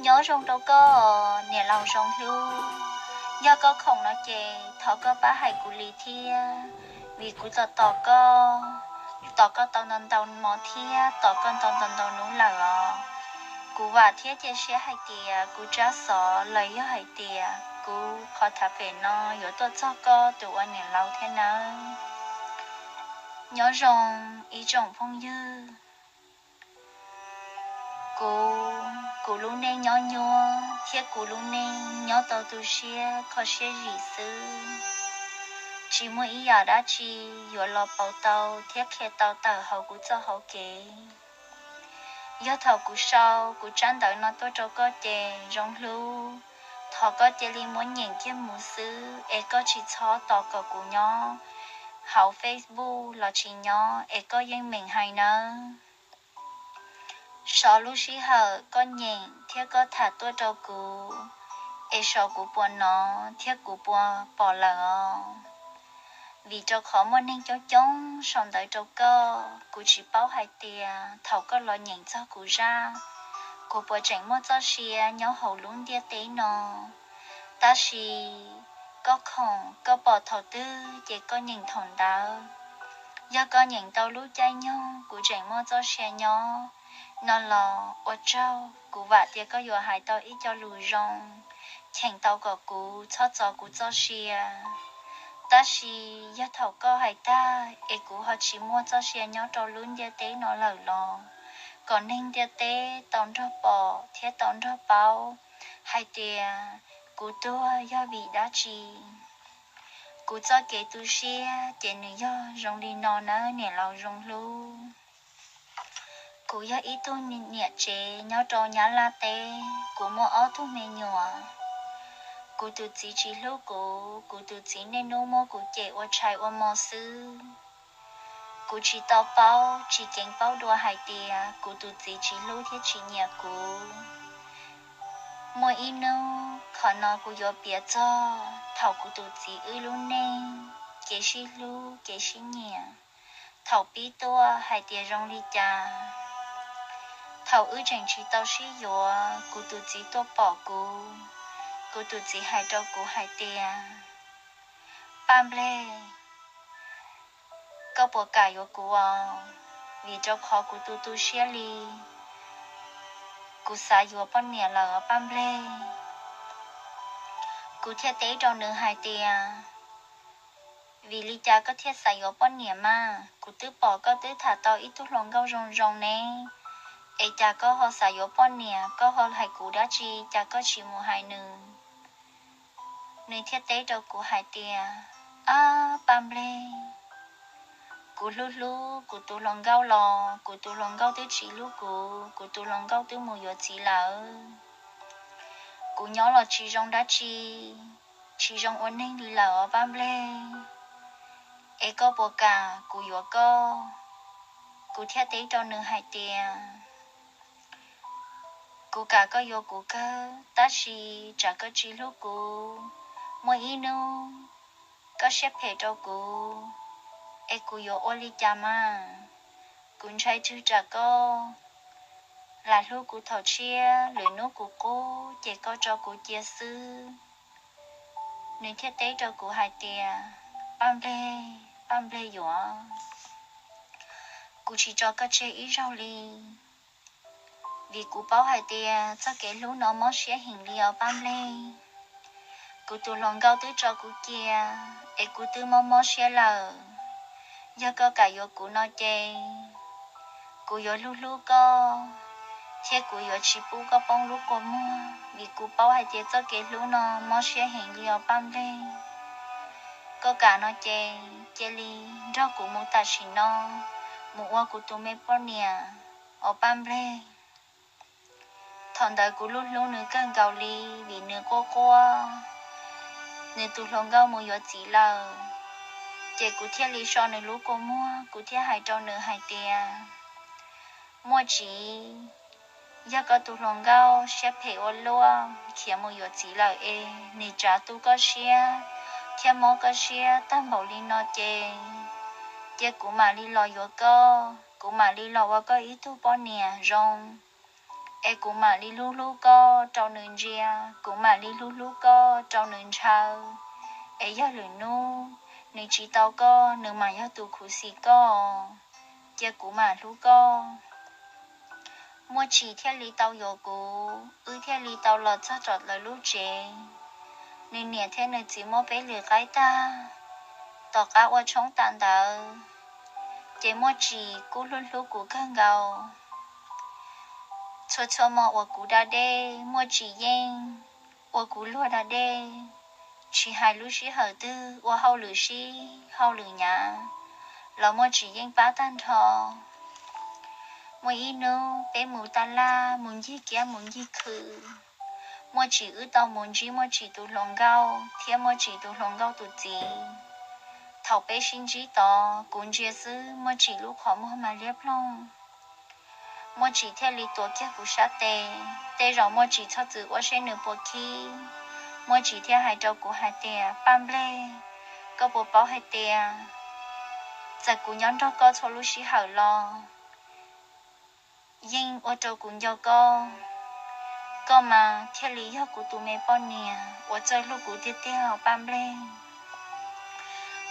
Nyob zoo rau koj, niam laus zoo hlub. Yog koj khoom no ces thov koj pab hais kuv li thiab, vim kuv tos tos koj, tos koj tau ntau ntau hmo thiab tos koj ntau ntau ntau hnub lawm os. Kuv vam thiab cia siab hais tias kuv tsab xov los yog hais tias kuv qhov tham pem no yuav tuaj txog koj tus ua niam laus thiab nawb. Nyob zoo ib tsoom phooj ywg. Kuv, kuv lub neej nyob nyuab thiab kuv lub neej nyob tau tu siab kho siab zim xwb. Tsis muaj ib yam dab tsi yuav los pauv tau thiab qhia tau tawm hauv kuv txoj hauv kev. Yog thaum kuv sau kuv tsab ntawv no tuaj rau koj ces zoo hlub, thov koj cia li muab nyeem kiag mus xwb es koj tsis txhob tos kom kuv nyob hauv Facebook los tsis nyob es koj yeej meem hais nawb. Sov lub sij hawm koj nyeem thiab koj tham tuaj rau kuv, es sov kuv puas hnov thiab kuv puas pom lawm os. Vim rau qhov muaj neeg coob coob sau ntawv rau koj, kuv tsis paub hais tias thaum koj los nyeem txog kuv zaj, kuv puas tseem muaj txoj sia nyob hauv lub ntiaj teb no. Tab sis koj khoom koj pom thaum twg ces koj nyeem thaum ntawd. Yog koj nyeem tau lub caij nyoog kuv tseem muaj txoj sia nyob no los ua tsaug, kuv vam tias koj yuav hais tau ib co lus zoo cheem tau kom kuv txhob txo kuv txoj sia. Tab sis yog thaum koj hais tag es kuv ho tsis muaj txoj sia nyob rau lub ntiaj teb no lawm los kom neeg ntiaj teb tau nrog pom thiab tau nrog paub hais tias kuv tuag yog vim dab tsi. Kuv txoj kev tu siab ces nws yog zoo li no nawb niam laus zoo hlub. Kuv yog ib tug niam tsev nyob rau Nyab Laj teb, kuv muaj ob tug me nyuam. Kuv tus txiv tsis hlub kuv, kuv tus txiv niaj hnub muab kuv cem ua tshais ua hmo xwb. Kuv tsis tau paub, tsis keev paub dua hais tias kuv tus txiv tsis hlub thiab tsis nyiam kuv. Muaj ib hnub qhov no kuv yuav piav txog thaum kuv tus txiv wb lub neej, kev sib hlub kev sib nyiam, thaum pib tuaj hais tias zoo li cas. Thaum wb tseem tsis tau sib yuav, kuv tus txiv tuaj pom kuv, kuv tus txiv hais rau kuv hais tias, Paj Nplej, koj puas kam yuav kuv os? Vim rau qhov kuv tu tu siab li, kuv xav yuav poj niam lawm Paj Nplej. Kuv thiaj teb rau nws hais tias, Vim li cas koj thiaj xav yuav poj niam mas? Kuv twb pom koj twb tham tau ib tug hluas nkauj zoo zoo ne, es cas koj ho xav yuav poj niam, koj ho hais kuv dab tsi, cas koj tsis mus hais nws? Nws thiaj teb rau kuv hais tias, Ab Paj Nplej, kuv hlub hlub kuv tus hluas nkauj los kuv tus hluas nkauj twb tsis hlub kuv, kuv tus hluas nkauj twb mus yuav txiv lawm. Kuv nyob los tsis zoo dab tsi, tsis zoo ua neeg li lawm os Paj Nplej. Es koj puas kam kuv yuav koj? Kuv thiaj teb rau nws hais tias, Kuv kam koj yuav kuv kawg, tab sis tsam koj tsis hlub kuv, muaj ib hnub koj siab phem rau kuv, es kuv yuav ua li cas mas? Kuv ntshai tsam koj lam hlub kuv thaum tshiab, lwm hnub kuv qub ces koj tso kuv cia xwb. Nws thiaj teb rau kuv hais tias, Paj Nplej, Paj Nplej yuav, kuv tsis tso koj tseg ib zaug li, vim kuv paub hais tias txoj kev hlub no mob siab heev li os Paj Nplej. Kuv tus hluas nkauj twb tso kuv cia, es kuv twb mob mob siab lawm. Yog koj kam yuav kuv no ces kuv yuav hlub hlub koj, thiab kuv yuav tsis pub koj poob lub kua muag, vim kuv paub hais tias txoj kev hlub no mob siab heev li os Paj Nplej. Koj kam no ces cia li nrog kuv mus tam sim no, mus ua kuv tus me poj niam os Paj Nplej. Thaum ntawd kuv lub hlub nws kawg nkaus li, vim nws quaj quaj, nws tus hluas nkauj mus yuav txiv lawm. Ces kuv thiaj li so nws lub kua muag, kuv thiaj hais rau nws hais tias, Muaj tsis, yog koj tus hluas nkauj siab phem ua luaj khiav mus yuav txiv lawm es nws tsav tu koj siab thiab mob koj siab tag npaum li no ces, cia kuv mam li los yuav koj, kuv mam li los ua koj ib tug poj niam zoo. es kuv mam li hlub hlub koj rau nws ntsia, kuv mam li hlub hlub koj rau nws ntshaw. Es yog lwm hnub nws tsis tau koj, nws mam yog tus khuv xim koj, cia kuv mam hlub koj. Muaj Tsim thiaj li tau yuav kuv, wb thiaj li tau los txog rau lawv lub tsev. Nws niam thiab nws txiv muab peb lwm qaib tag, tom qab ua tshoob tas ntawd, ces Muaj Tsim kuj hlub hlub kuv kawg nkaus. Txhua txhua hmo uas kuv da dej, Muaj Tsim yeej ua kuv luag da dej, tsis hais lub sij hawm twg ua hauj lwm sib hauj lwm hnyav los Muaj Tsim yeej pab tag nrho. Muaj ib hnub peb mus taj laj, mus ncig kiab mus ncig khw, Muaj Tsim wb tau mus ntsib Muaj Tsim tus hluas nkauj thiab Muaj Tsim tus hluas nkauj tus txiv. Thaum peb sib ntsib tod, kuv ntsia xwb Muaj Tsim lub qhov muag mas liab ploog. Muaj Tsim thiaj li tuav kiag kuv sab tes, tej zaum Muaj Tsim txhob txwm ua seb nws puas khib. Muaj Tsim thiaj hais rau kuv hais tias, Paj Nplej, koj puas paub hais tias txawm kuv nyob nrog koj txhua lub sij hawm los yeej ua rau kuv nco koj, koj mas thiaj li yog kuv tus me poj niam uas txawj hlub kuv tiag tiag os Paj Nplej.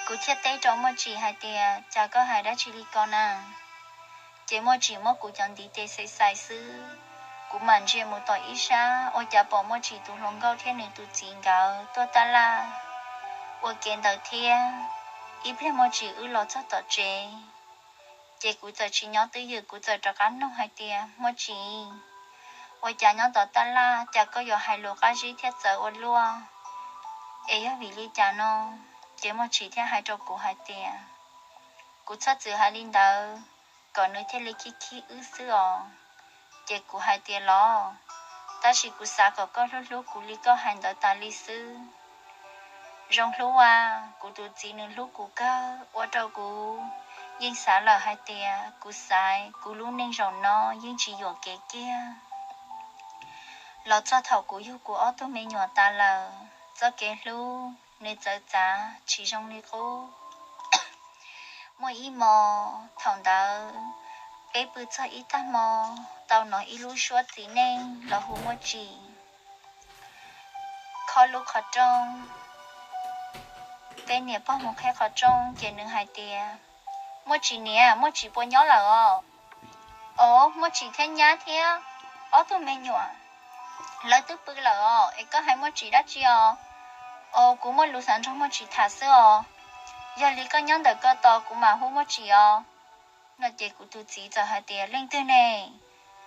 Kuv thiaj teb rau Muaj Tsim hais tias, Cas koj hais dab tsi li ko na? Ces Muaj Tsim muab kuv cov ntiv tes xais xais xwb. Kuv mam ntsia mus tom ib sab, ua cas pom Muaj Tsim tus hluas nkauj thiab nws tus txiv nkawd tuaj taj laj ua ke ntawd thiab. Ib pliag Muaj Tsim wb los txog tom tsev, ces kuv txawm tsis nyob twj ywm, kuv txawm rov qab nug hais tias, Muaj Tsim, ua cas nyob tom taj laj cas koj yuav hais lus qab zib thiab txawv ua luaj, es yog vim li cas no? Ces Muaj Tsim thiaj hais rau kuv hais tias, Kuv txhob txwm hais li ntawd, kom nws thiaj li khib khib wb xwb os. Ces kuv hais tias, Los, tab sis kuv xav kom koj hlub hlub kuv li koj hais ntawd tas li xwb. Zoo hlub a, kuv tus txiv nws hlub kuv kawg, ua rau kuv yeej xav lawm hais tias kuv xaiv kuv lub neej zaum no yeej tsis yuam kev kiag. Los txog thaum kuv yug kuv ob tug me nyuam tas lawm, txoj kev hlub nws txawv txav tsis zoo li qub. Muaj ib hmo, thaum ntawd peb pw txog ib tag hmo, tau hnov ib lub suab txiv neej los hu Muaj Tsim. Khob lub qhov rooj, peb niam pog mus qhib qhov rooj ces nws hais tias, Muaj Tsim niam, Muaj Tsim puas nyob lawm os? Os, Muaj Tsim thiab nyab thiab ob tug me nyuam, lawv twb pw lawm os, es koj hais Muaj Tsim dab tsi os? Os, kuv muaj lus xav nrog Muaj Tsim tham xwb os. Yog li koj nyob ntawm ko tos kuv mam hu Muaj Tsim os. No ces kuv tus txiv txawm hais tias, Leej twg ne?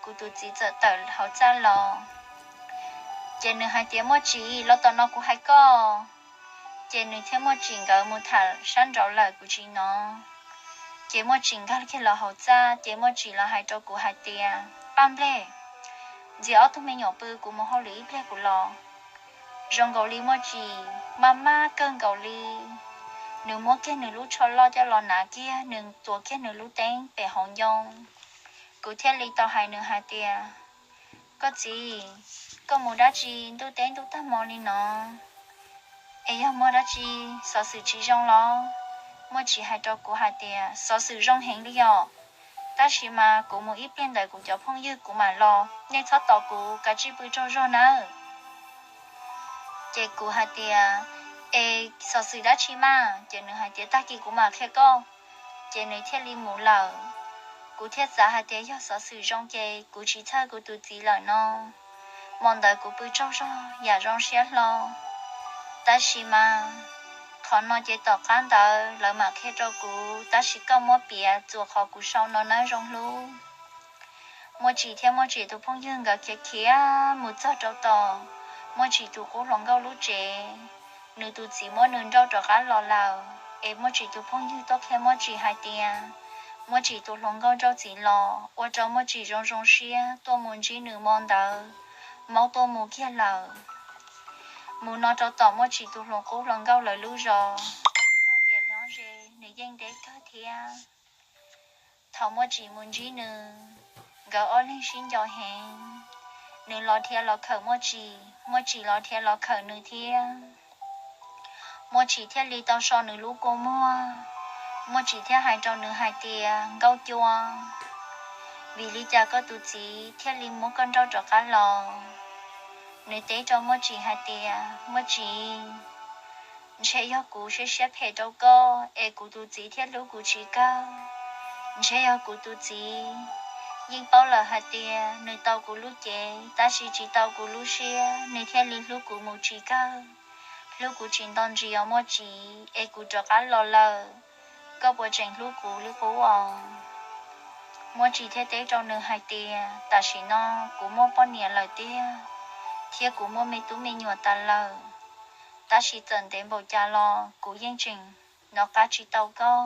Kuv tus txiv txawm tawm hauv txaj los. Ces nws hais tias, Muaj Tsim, los tom no kuv hais koj. Ces nws thiab Muaj Tsim nkawd mus tham sab nraud lawm kuv tsis hnov. Ces Muaj Tsim nkag kiag los hauv txaj, ces Muaj Tsim los hais rau kuv hais tias, Paj Nplej, ntxias ob tug me nyuam pw, kuv mus hauj lwm ib pliag kuv los. Zoo nkaus li Muaj Tsim maj maj kawg nkaus li, nws muab kiag nws lub tsho loj coj los hnav kiag, nws tuav kiag nws lub teeb pem hauv ncoo. Kuv thiaj li tau hais nws hais tias, Koj txiv, koj mus dab tsi ntuj teb ntuj tag hmo li no? Es yog muaj dab tsi xov xwm tsis zoo los? Muaj Tsim hais rau kuv hais tias, Xov xwm zoo heev li os, tab sis mas kuv mus ib pliag ntawm kuv cov phooj ywg kuv mam los, nej txhob tos kuv, kav tsij pw tsaug zog nawb. Ces kuv hais tias, Es xov xwm dab tsi mas? Ces nws hais tias, Tag kis kuv mam qhia koj. Ces nws thiaj li mus lawm. Kuv thiaj xav hais tias yog xov xwm zoo ces kuv tsis txhawj kuv tus txiv lawm no. Hmo ntawd kuv pw tsaug zog yam zoo siab hlo. Tab sis mas qhov no ces tom qab ntawd lawv mam qhia rau kuv, tab sis koj muab piav txuas qhov kuv sau no nawb zoo hlub. Muaj Tsim thiab Muaj Tsim tus phooj ywg nkawd khiav khiav mus txog rau tom Muaj Tsim tus qub hluas nkauj lub tsev. Nws tus txiv muab nws nrauj rov qab los lawm, es Muaj Tsim tus phooj ywg tuaj qhia Muaj Tsim hais tias Muaj Tsim tus hluas nkauj nrauj txiv los, ua rau Muaj Tsim zoo zoo siab tuaj mus ntsib nws hmo ntawd, maub tuaj mus kiag lawm. Mus no rau tom Muaj Tsim tus hluas qub hluas nkauj lawv lub zos, yog tias nyob ze nws yeej deb kawg thiab. Thaum Muaj Tsim mus ntsib nws, nkawd ob leeg sib nco heev. Nws los dhia los khawm Muaj Tsim, Muaj Tsim los dhia los khawm nws thiab. Muaj Tsim thiaj li tau so nws lub kua muag. Muaj Tsim thiaj hais rau nws hais tias, Nkauj Cua, Vim li cas koj tus txiv thiaj li muab koj nrauj rov qab los? Nws teb rau Muaj Tsis hais tias, Muaj Tsis, ntshe yog kuv siab siab phem rau koj es kuv tus txiv thiaj hlub kuv tsis kawg. Ntshe yog kuv tus txiv yeej paub lawm hais tias nws tau kuv lub cev tab sis tsis tau kuv lub siab, nws thiaj li hlub kuv mus tsis kawg, hlub kuv tsis nto ntsis os Muaj Tsis, es kuv rov qab los lawm, koj puas tseem hlub kuv li qub os? Muaj Tsis thiaj teb rau nws hais tias, Tam sim no kuv muaj poj niam lawm tiag, thiab kuv muaj me tub me nyuam tas lawm, tab sis txawm ntev npaum cas los kuv yeej tseem nov qab tsis tau koj.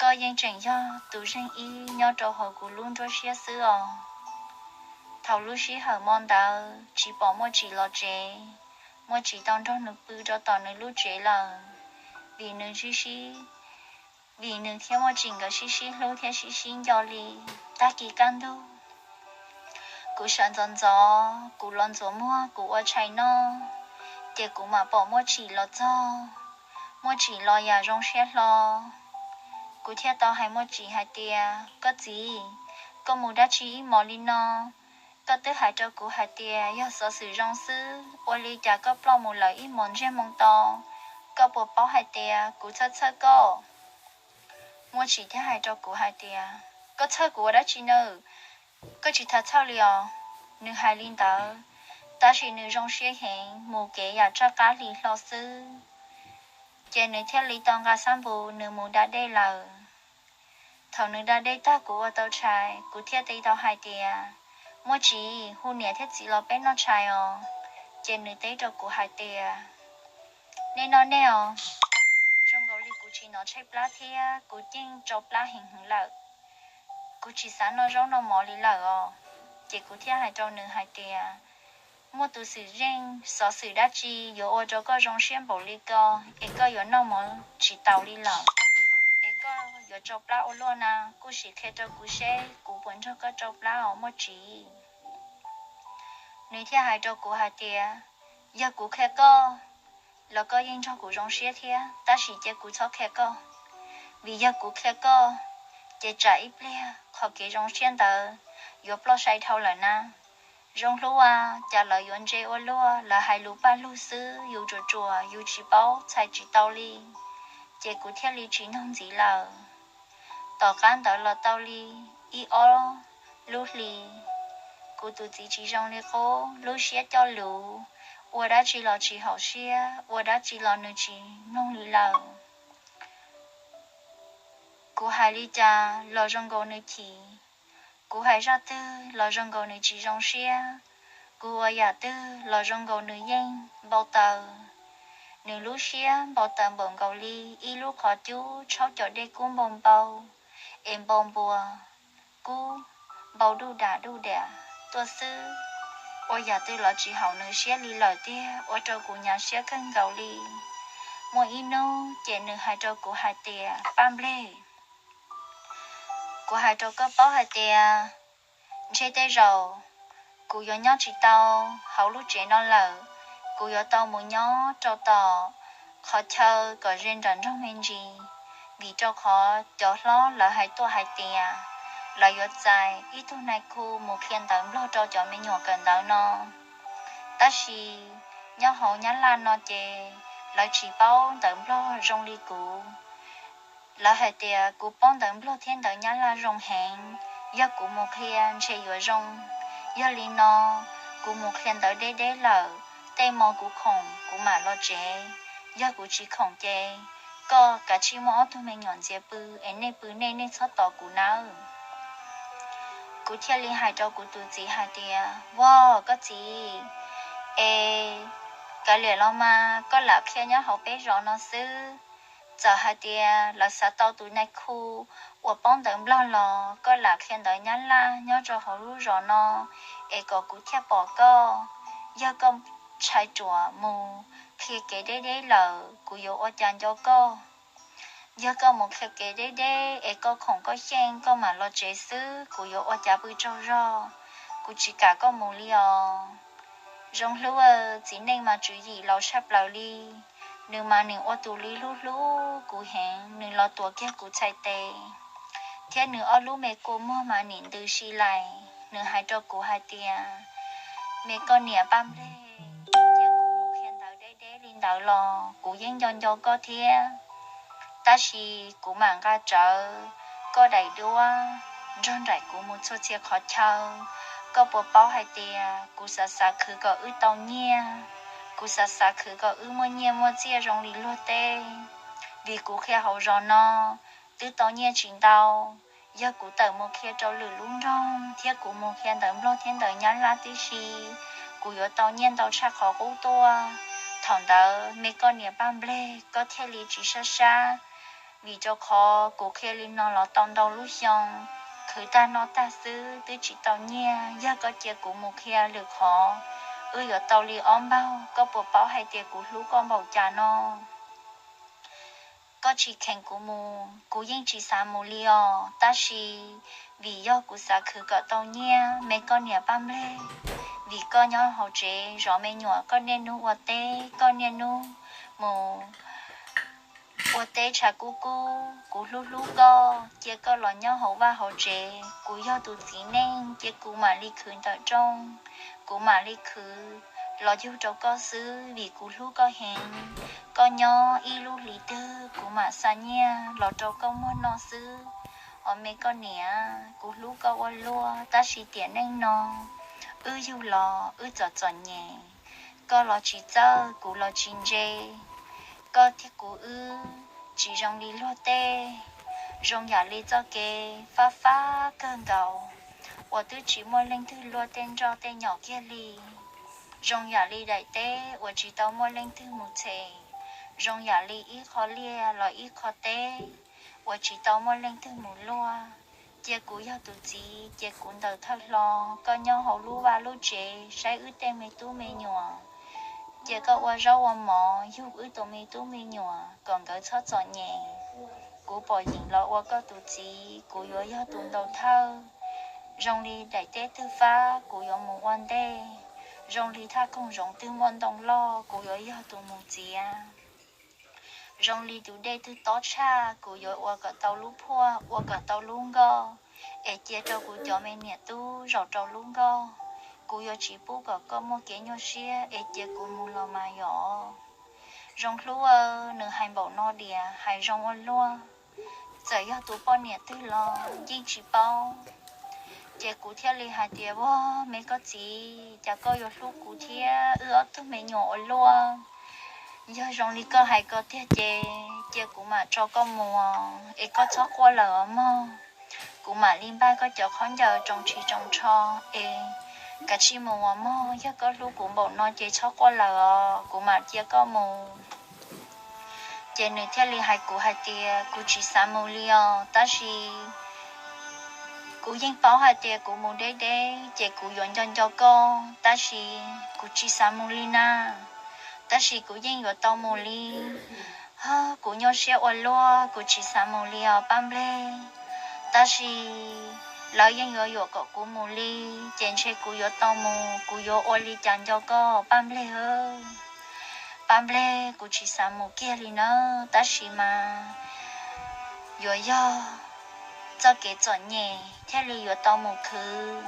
Koj yeej tseem yog tus zeej ib nyob rau hauv kuv lub nruab siab xwb os. Thaum lub sij hawm mo ntawd tsis pom Muaj Tsis los tsev, Muaj Tsis tau nrog nws pw rau tom nws lub tsev lawm, vim nws sib sib, vim nws thiab Muaj Tsis nkawd sib sib hlub thiab sib sib nco li. Tag kis kaj ntug, kuv sawv ntxov ntxov, kuv los ntxuav muag kuv ua tshais noj, ces kuv mam pom Muaj Tsis los txog. Muaj Tsis los yam zoo siab hlo. Kuv thiaj tau hais Muaj Tsis hais tias, Koj txiv, koj mus dab tsi ib hmos li no? Koj twb hais rau kuv hais tias yog xov xwm zoo xwb, ua li cas koj ploj mus lawm ib hmos ntsiag moo to? Koj puas paub hais tias kuv txhawj txhawj koj? Muaj Tsis thiaj hais rau kuv hais tias, Koj txhawj kuv ua dab tsi nawb? Koj tsis txhob txhawj li os. Nws hais li ntawd, tab sis nws zoo siab heev mus kev yam tsaj qab hli hlo xwb, ces nws thiaj li tau nqa xab npus nws mus da dej lawm. Thaum nws da dej tag kuv ua tau tshais, kuv thiaj li tau hais tias, Muaj Tsis, hu niam thiab txiv los peb noj tshais os. Ces nws teb rau kuv hais tias, Nej noj nej os. Zoo nkaus li kuv tsis hnov tshaib plab thiab kuv yeej tsau plab heev heev lawm. Kuv tsis xav noj zaub noj mov li lawm os. Ces kuv thiaj hais rau nws hais tias, Muaj tus xwm zeej xov xwm dab tsi yuav ua rau koj zoo siab npaum li ko, es koj yuav noj mov tsis taus li lawm, es koj yuav tsau plab ua luaj na? Kuj sim qhia rau kuv seb kuv puas nrog koj tsau plab os Muaj Tsis. Nws thiaj hais rau kuv hais tias, Yog kuv qhia koj los koj yeej nrog kuv zoo siab thiab, tab sis cia kuv txhob qhia koj, vim yog kuv qhia koj, ces tsam ib pliag qhov kev zoo siab ntawd yuav ploj sai dhau lawm na. Zoo hlub ua cas lawv yuav ntse ua luaj, lawv hais lus paj lug xwb, yus tsuas tsuas yus tsis paub txhais tsis tau li. Ces kuv thiaj li tsis nug ntxiv lawm. Tom qab ntawd los tau li ib ob lub hli, kuv tus txiv tsis zoo li qub, lub siab coj luv, ua dab tsi los tsis haum siab, ua dab tsi los nws tsis mloog li lawm. Kuv hais li cas los zoo nkaus nws chim, kuv hais zaj twg los zoo nkaus nws tsis zoo siab, kuv ua yam twg los zoo nkaus nws yeej npau taws. Nws lub siab npau taws npaum nkaus li ib lub qhov cub tshaub cov dej kub npau npau, es npau npua kub npau duj dam duj dam tuaj xwb. Ua yam twg los tsis haum nws siab li lawm tiag, ua rau kuv nyas siab kawg nkaus li. Muaj ib hnub ces nws hais rau kuv hais tias, Paj Nplej, kuv hais rau koj paub hais tias ntshe tej zaum kuv yuav nyob tsis tau hauv lub tsev no lawm, kuv yuav tau mus nyob rau tom qhov chaw kom ze nram nroog me ntsis, vim rau qhov cov hlob lawv hais tuaj hais tias lawv yuav txais ib tug nais khu mus qhia ntawv Nplog rau cov me nyuam kawm ntawv no. Tab sis nyob hauv Nyab Laj no ces lawv tsis paub ntawv Nplog zoo li kuv. Lawv hais tias kuv paub ntawv Nplog thiab ntawv Nyab Laj zoo heev, yog kuv mus qhia ntshe yuav zoo. Yog li no, kuv mus qhia ntawv deb deb lawm, tej hmo kuv khoom kuv mam los tsev. Yog kuv tsis khoom ces koj kav tsij muab ob tug me nyuam ntxias pw es nej pw nej, nej txhob tos kuv nawb. Kuv thiaj li hais rau kuv tus txiv hais tias, Vauj, koj txiv, es kav liam los mas koj lam qhia nyob hauv peb zos no xwb. Txawm hais tias lawv xav tau tus nais khu uas paub ntawv Nplog los koj lam qhia ntawv Nyab Laj nyob rau hauv lub zos no, es kom kuv thiaj pom koj. Yog koj ntshai ruam mus qhia kev deb deb lawm, kuv yuav ua cas nco koj? Yog koj mus qhia kev deb deb es koj khoom koj xyeej koj mam los tsev xwb, kuv yuav ua cas pw tsaug zog? Kuv tsis kam koj mus li os. Zoo hlub, txiv neej mas tswv yim laus tshaj plaws li. Nws mas nws ua tus li hlub hlub kuv heev, nws los tuav kiag kuv txhais tes, thiab nws ob lub me kua muag mas nim ntws si lais. Nws hais rau kuv hais tias, me koj niam Paj Nplej, cia kuv mus qhia ntawv deb deb li ntawd los kuv yeej nco nco koj thiab. Tab sis kuv mam nqa rawv koj daim duab nrog nraim kuv mus txhua txhia qhov chaw. Koj puas paub hais tias kuv xav xav khwv kom wb tau nyiaj, kuv xav xav khwv kom wb muaj nyiaj muaj txiaj zoo li luag teb. Vim kuv qhia hauv zos no twb tau nyiaj tsis ntau. Yog kuv tawm mus qhia rau lwm lub nroog thiab kuv mus qhia ntawv Nplog thiab ntawv Nyab Laj tib si, kuv yuav tau nyiaj ntau tshaj qhov qub tuaj. Thaum ntawd me koj niam Paj Nplej, koj thiaj li tsis sab sab. Vim rau qhov kuv qhia li no los tau ntau lub xyoo, khwv tag noj tag xwb twb tsis tau nyiaj. Yog koj cia kuv mus qhia lwm qhov, wb yuav tau li ob npaug. Koj puas paub hais tias kuv hlub koj npaum cas no? Koj tsis kheev kuv mus, kuv yeej tsis xav mus li os. Tab sis vim yog kuv xav khwv kom tau nyiaj, me koj niam Paj Nplej, vim koj nyob hauv tsev zov me nyuam, koj niaj hnub ua teb, koj niaj hnub mus ua teb tshav kub kub. Kuv hlub hlub koj, cia koj los nyob hauv vaj hauv tsev. Kuv yog tus txiv neej, cia kuv mam li khwv ntawm rooj, kuv mam li khwv los yug rau koj xwb, vim kuv hlub koj heev. Koj nyob ib lub hlis twg kuv mam xa nyiaj los rau koj muag noj xwb. Os me koj niam, kuv hlub koj ua luaj, tab sis tiam neej no wb yug los wb txom txom nyem, koj los tsis txawj, kuv los tsis ntse. Koj thiab kuv wb tsis zoo li luag tej, zoo yam li txoj kev fab fab kawg nkaus uas twb tsis muaj leej twg luaj tej nroj tej nyom kiag li. Zoo yam li daim teb uas tsis tau muaj leej twg mus txhem, zoo yam li ib qho liaj los ib qho teb uas tsis tau muaj leej twg mus luaj. Cia kuv yog tus txiv, cia kuv ntaus thawj hlo, koj nyob hauv lub vaj lub tsev saib wb tej me tub me nyuam. Cia koj ua zaub ua mov yug wb tus me tub me nyuam kom nkawd txhob txom nyem. Kuv pom yeem los ua koj tus txiv, kuv yuav yog tus ntaus thawj. Zoo li daim teb twg fab kuv yuav mus ua ntej, zoo li thaj koog zoov twg muaj ntoo loj kuv yuav yog tus mus txiav. Zoo li tus dej twg tob tshaj kuv yuav ua kom tau lub phuaj, ua kom tau lub nkoj, es cia rau kuv cov me niam tub zaum rau lub nkoj. Kuv yuav tsis pub kom koj muaj kev nyuaj siab, es cia kuv mus los mas yom. Zoo Hlub, nws hais npaum no diam, hais zoo ua luaj. Txawm yog tus poj niam twg los yeej tsis paub. Ces kuv thiaj li hais tias, Vag, me koj txiv, cas koj yuav hlub kuv thiab wb ob tug me nyuam ua luaj? Yog zoo li koj hais ko tiag ces cia kuv mam tso koj mus es koj txhob quaj lawm os mog. Kuv mam li npaj koj cov khaub ncaws tsoos tshis tsoos tsho es kav tsij mus os mog. Yog koj hlub kuv npaum no ces txhob quaj lawm os, kuv mam cia koj mus. Ces nws thiaj li hais kuv hais tias, Kuv tsis xav mus li os, tab sis kuv yeej paub hais tias kuv mus deb deb ces kuv yuav nco nco koj, tab sis kuv tsis xav mus li na. Tab sis kuv yeej yuav tau mus li. Hos kuv nyuaj siab ua luaj, kuv tsis xav mus li os Paj Nplej. Tab sis lawv yeej yuav yuam kom kuv mus li, ces ntshe kuv yuav tau mus, kuv yuav ua li cas nco koj Paj Nplej. Paj Nplej, kuv tsis xav mus kiag li nawb, tab sis mas yuav yog txoj kev txom nyem thiaj li yuav tau mus khwv.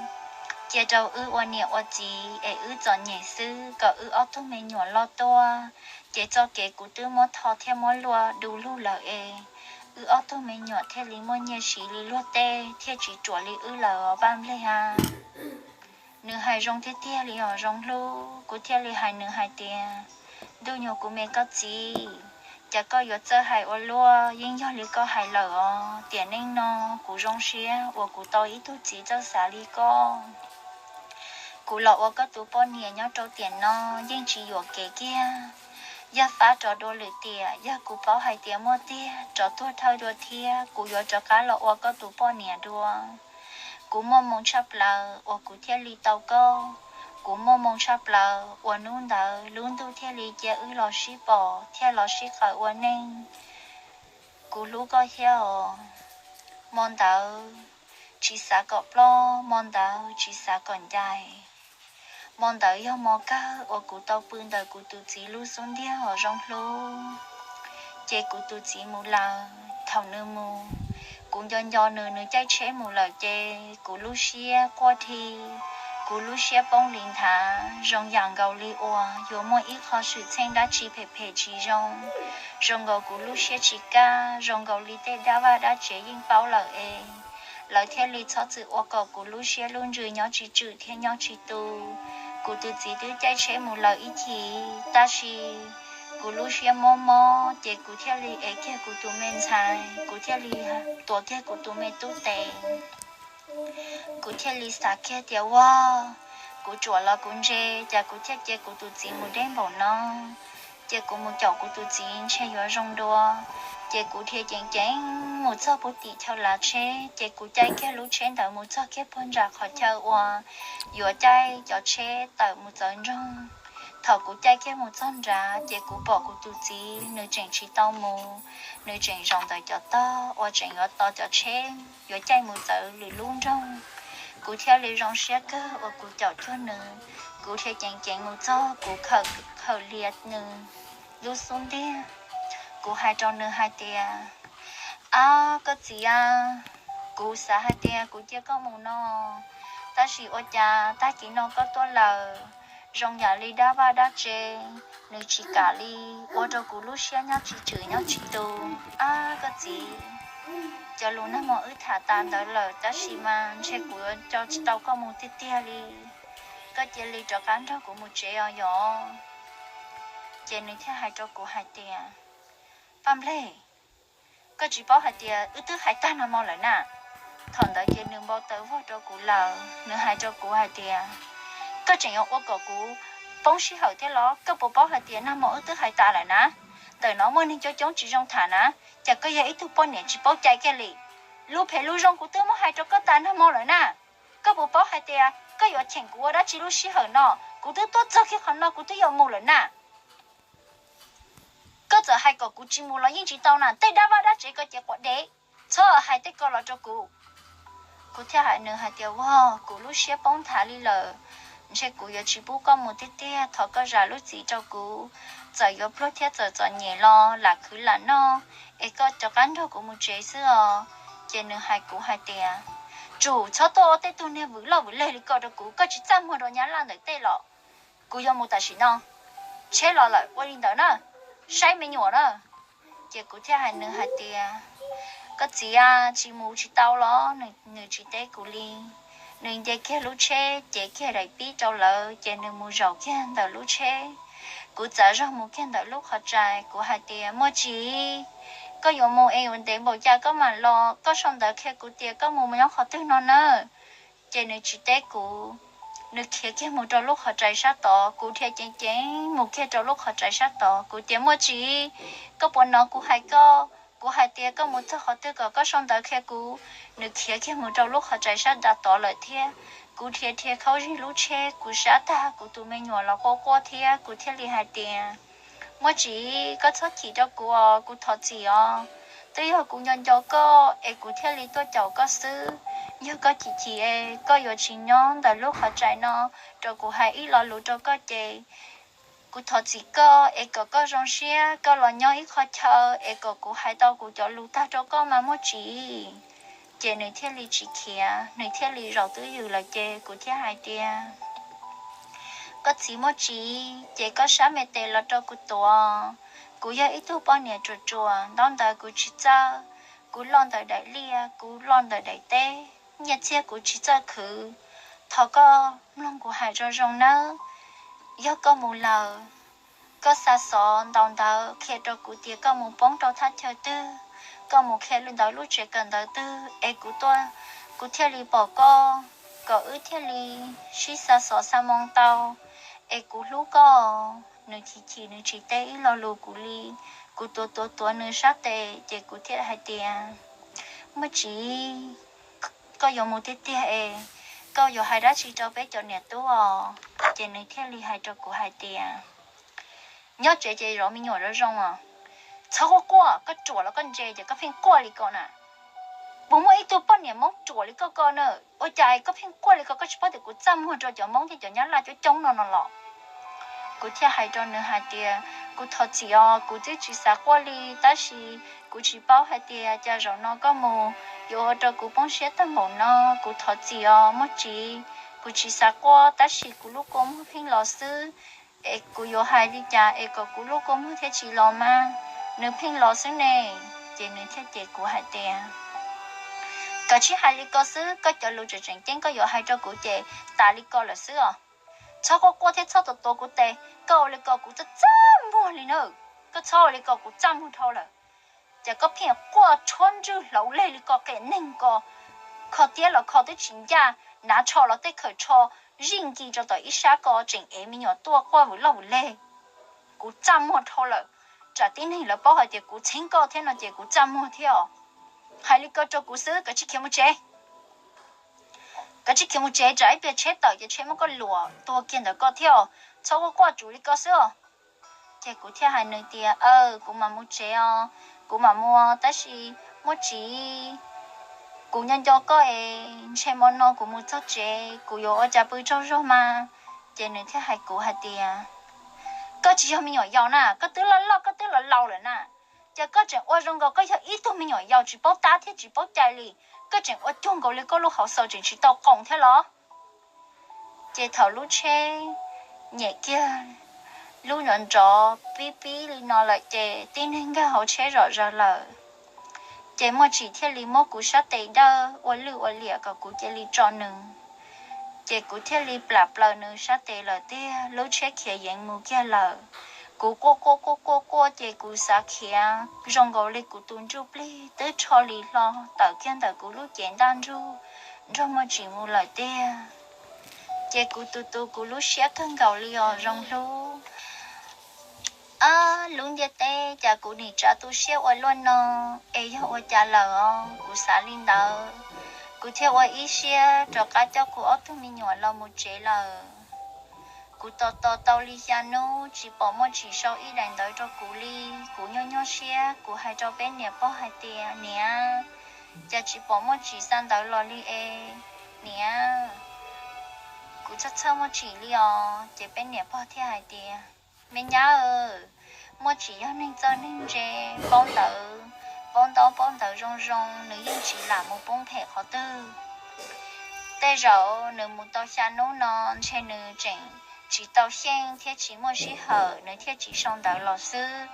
Cia rau wb ua niam ua txiv es wb txom nyem xwb, kom wb ob tug me nyuam loj tuaj, ces txoj kev kuv twb muab tho thiab muab luaj du lug lawm es wb ob tug me nyuam thiaj li muaj nyiaj siv li luag tej thiaj tsis ruam li wb lawm os Paj Nplej a. Nws hais zoo tiag tiag li os Zoo Hlub, kuv thiaj li hais nws hais tias, Ntuj nyuag kuv me koj txiv, cas koj yuav txawj hais ua luaj, yeej yog li koj hais lawm os. Tiam neej no kuv zoo siab uas kuv tau ib tug txiv txawj xav li koj. Kuv los ua koj tus poj niam nyob rau tiam no yeej tsis yuam kev kiag. Yog fab rov dua lwm tiam, yog kuv paub hais tias muaj tiag rov tuag thawj dua thiab, kuv yuav rov qab los ua koj tus poj niam dua. Kuv muaj moo tshaj plaws uas kuv thiaj li tau koj. Kuv muaj moo tshaj plaws uas hnub ntawd lub ntuj thiaj li cia wb los sib pom thiab los sib qawm ua neej. Kuv hlub koj thiab os. Hmo ntawd tsis xav kom ploj, hmo ntawd tsis xav kom ncaim. Hmo ntawd yog hmo kawg uas kuv tau pw ntawm kuv tus txiv lub xub ntiag os Zoo Hlub. Ces kuv tus txiv mus lawm, thaum nws mus, Kuv nco nco nws, nws caij tsheb mus lawm ces kuv lub siab quaj dhi, kuv lub siab poob li nthav. Zoo yam nkaus li uas yuav muaj ib qho xwm txheej dab tsi phem phem tsis zoo, zoo nkaus kuv lub siab tsis kaj, zoo nkaus li tej dab vaj dab tsev yeej paub lawm es lawv thiaj li txhob txwm ua kom kuv lub siab lub ntsws nyob tsis tswm thiab nyob tsis tu. Kuv tus txiv twb caij tsheb mus lawm ib chim, tab sis kuv lub siab mob mob ces kuv thiaj li ev kiag kuv tus me ntxhais, kuv thiaj li tuav kiag kuv tus me tub tes. Kuv thiaj li xav kiag tias, ua, kuv tsuam los kuv ntse, cas kuv thiaj cia kuv tus txiv mus deb npaum no. Ces kuv mus caum kuv tus txiv ntshe yuav zoo dua. Ces kuv dhia ceev ceev mus txog puag tim chaw lav tsheb, ces kuv caij kiag lub tsheb ntawd mus txog kiag puag nram qhov chaw uas yuav caij cov tsheb tawm mus txawv nroog. Thaum kuv caij kiag mus txog nrad, ces kuv pom kuv tus txiv nws tseem tsis tau mus, nws tseem zaum ntawm cov tog uas tseem yuav tos cov tsheb yuav caij mus txawv lwm lub nroog. Kuv thiaj li zoo siab kawg uas kuv caum cuag nws. Kuv dhia ceev ceev mus txog, kuv khawm lia nws lub xub ntiag. Kuv hais rau nws hais tias, ab, koj txiv a, kuv xav hais tias kuv cia koj mus no, tab sis ua cas tag kis no koj tuaj lawm, zoo yam li dab vaj dab tsev, nws tsis kam li, ua rau kuv lub siab nyob tsis tswm nyob tsis tu. Ab, koj txiv, cov lus nag hmo wb tham tas ntawd lawm, tab sis mas ntshe kuv yuav tso tsis tau koj mus tiag tiag li. Koj cia li rov qab nrog kuv mus tsev os yom. Ces nws thiaj hais rau kuv hais tias, Paj Nplej, koj tsis paub hais tias wb twb hais tag nag hmo lawm na. Thaum ntawd ces nws npau taws vog rau kuv lawm, nws hais rau kuv hais tias, koj tseem yuav ua kom kuv poob sij hawm thiab los? Koj puas paub hais tias nag hmo wb twb hais tas lawm na? Ntawm no muaj neeg coob coob tsis zoo tham na, cas koj yog ib tug poj niam tsis paub cai kiag li. Lub phem lus zoo kuv twb muab hais rau koj tas nag hmo lawm na. Koj puas paub hais tias koj yuav cheem kuv ua dab tsi lub sij hawm no? Kuv twb tuaj txog kiag qhov no kuv twb yuav mus lawm na. Koj txawm hais kom kuv tsis mus los yeej tsis tau na, tej dab vaj dab tsev koj ces quav dev, txhob hais tej ko los rau kuv. Kuv thiaj hais nws hais tias, vog, kuv lub siab poob nthav li lawm, ntshe kuv yuav tsis pub koj mus tiag tiag, thov koj zam lub txim rau kuv. Txawm yuav pluag thiab txawm txom nyem los lam khwv lam noj, es koj rov qab nrog kuv mus tsev xwb os. Ces nws hais kuv hais tias, tsum txhob tuaj ua tej tug niag vwm loj vwm leg li ko rau kuv, koj tsis txaj muag rau nyab laj ntawm tej los? Kuv yuav mus tam sim no, tsheb los lawm, ua li ntawd na, saib me nyuam na. Ces kuv thiaj hais nws hais tias, koj txiv a, tsis mus tsis tau los? Nws tsis teb kuv li. Nws nce kiag lub tsheb, cev kiag daim pib rau lawv, ces nws mus zaum kiag ntawm lub tsheb. Kuv txav zog mus kiag ntawm lub qhov rais, kuv hais tias, muaj tsis, koj yuav mus es yuav ntev npaum cas koj mam los, koj sau ntawv qhia kuv tias koj mus nyob qhov twg no na. Ces nws tsis teb kuv, nws khiav kiag mus rau lub qhov rais sab tod. Kuv dhia ceev ceev mus kiag rau lub qhov rais sab tod, kuv tias, muaj tsis, koj puas hnov kuv hais koj? Kuv hais tias koj mus txog qhov twg kom koj sau ntawv qhia kuv. Nws khiav kiag mus rau lub qhov rais sab nram tod lawm thiab. Kuv dhia dhia khaub zig lub tsheb, kuv sab tag, kuv tus me nyuam los quaj quaj thiab. Kuv thiaj li hais tias, muaj tsis, koj txhob chim rau kuv os, kuv thov txim os. Twb yog kuv nco nco koj es kuv thiaj li tuaj caum koj xwb. Yog koj chim chim es koj yuav tsis nyob ntawm lub qhov rais no rau kuv hais ib lo lus rau koj ces kuv thov txim koj es kom koj zoo siab, koj los nyob ib qho chaw es kom kuv hais tau kuv cov lus tag rau koj mas, muaj tsis. Ces nws thiaj li tsis khiav, nws thiaj li zaum twj ywm lawm. Ces kuv thiaj hais tias, koj txiv, muaj tsis, ces koj sab me tes los rau kuv tuav. Kuv yog ib tug poj niam ruam ruam, ntaub ntawv kuv tsis txawj, kuv loj ntawm daim liaj, kuv loj ntawm daim teb, nyiaj txiag kuv tsis txawj khwv. Thov koj mloog kuv hais zoo zoo nawb. Yog koj mus lawm, koj xa xov ntaus ntawv qhia rau kuv tias koj mus poob rau thaj chaw twg, koj mus qhia ntawv lub tsev kawm ntawv twg, es kuv tuaj, kuv thiaj li pom koj, kom wb thiaj li sib xa xov xa moo tau, es kuv hlub koj. Nws chim chim, nws tsis teb ib lo lus kuv li. Kuv tuav tuav tuav nws sab tes, ces kuv thiaj hais tias, muaj tsis, koj yuav mus tiag tiag es koj yuav hais dab tsi rau peb cov niam tub os? Ces nws thiaj li hais rau kuv hais tias, nyob tsev ces zov me nyuam zoo zoo os. Txhob quaj quaj, koj ruam los koj ntse ces koj pheej quaj li ko na. Puas muaj ib tug poj niam Hmoob ruam li koj ko na? Ua cas koj pheej quaj li ko? Koj tsis paub tias kuv txaj muag rau cov Hmoob thiab cov Nyab Laj coob coob no no los? Kuv thiaj hais rau nws hais tias, kuv thov txim os, kuv twb tsis xav quaj li, tab sis kuv tsis paub hais tias cas zaum no koj mus yuav ua rau kuv poob siab tag npaum no. Kuv thov txim os Muaj Tsis, kuv tsis xav quaj, tab sis kuv lub kua muag pheej los xwb. Es kuv yuav hais li cas es kom kuv lub kua muag thiaj tsis los mas? Nws pheej los xwb ne. Ces nws thiaj cem kuv hais tias, koj tsis hais li ko xwb, koj cov lus tseem tseem ceeb koj yuav hais rau kuv ces tas li ko lawm xwb os. Txhob quaj quaj thiab txhob tuav tuav kuv tes, koj ua li ko kuv txaj txaj muag li na. Koj txhob ua li ko, kuv txaj muag dhau lawm. Ces koj pheej quaj tshuab ntswg hlauv leg li ko, qias neeg ko, kho tiab los kho twb tsis ncaj, hnav tsho los tej khawm tsho zij nkis rau tom ib sab ko, tseem ev me nyuam tuaj quaj vwm loj vwm leg. Kuv txaj muag dhau lawm, tsam tib neeg lawv paub hais tias kuv txheeb koj thiab no ces kuv txaj muag thiab os. Hais li ko rau kuv xwb, koj tsis khiav mus tsev. Koj tsis khiav mus tsev, tsam ib pliag tsheb tawm ces tsheb muab koj luam tuag kiag ntawm ko thiab os. Txhob quaj quaj tsum li ko xwb os. Ces kuv thiaj hais nws tias, aw, kuv mam mus tsev os, kuv mam mus, tab sis Muaj Tsis, kuv nco nco koj es ntshe hmo no kuv mus txog tsev kuv yuav ua cas pw tsaug zog mas. Ces nws thiaj hais kuv hais tias, koj tsis yog me nyuam yaus na, koj twb loj loj, koj twb laus laus lawm na. Ces koj tseem ua zoo nkaus koj yog ib tug me nyuam yaus tsis paub tab thiab tsis paub cai li, koj tseem ua cuag nkaus li koj lub hauv xaus tseem tsis tau qoos thiab los? Ces thaum lub tsheb nyem kiag lub nrov nrov pib pib li no lawm ces tib neeg nkag hauv tsheb zom zaws lawm. Ces Muaj Tsis thiaj li muab kuv sab tes dawj ua lwj ua liam kom kuv cia li tso nws. Ces kuv thiaj li plam plaws nws sab tes lawm tiag, lub tsheb khiav yeev mus kiag lawm. Kuv quaj quaj quaj quaj quaj ces kuv xav khiav zoo nkaus li kuv tus ntsuj plig twb rho li hlo tawm kiag ntawm kuv lub cev ntaj ntsug nrog Muaj Tsis mus lawm tiag. Ces kuv tus tus kuv lub siab kawg nkaus li os Zoo Hlub. Ab, lub ntiaj teb, cas kuv nim tsav tu siab ua luaj no, es yog ua cas lawm os? Kuv xav li ntawd, kuv thiaj ua ib siab rov qab coj kuv ob tug me nyuam los mus tsev lawm. Kuv tos tos tau li xya hnub tsis pom Muaj Tsis sau ib daim ntawv rau kuv li. Kuv nyuaj nyuaj siab, kuv hais rau peb niam pog hais tias, niam, cas tsis pom Muaj Tsis xa ntawv los li es, niam, kuv txhawj txhawj Muaj Tsis li os. Ces peb niam pog thiaj hais tias, me nyab, Muaj Tsis yog neeg txawj neeg ntse, paub ntawv, paub ntaub paub ntawv zoo zoo, nws yeej tsis lam mus poob phem qhov twg. Tej zaum nws mus tau xya hnub no ntshe nws tseem tsis tau xyeej thiab tsis muaj sij hawm nws thiaj tsis sau ntawv los xwb.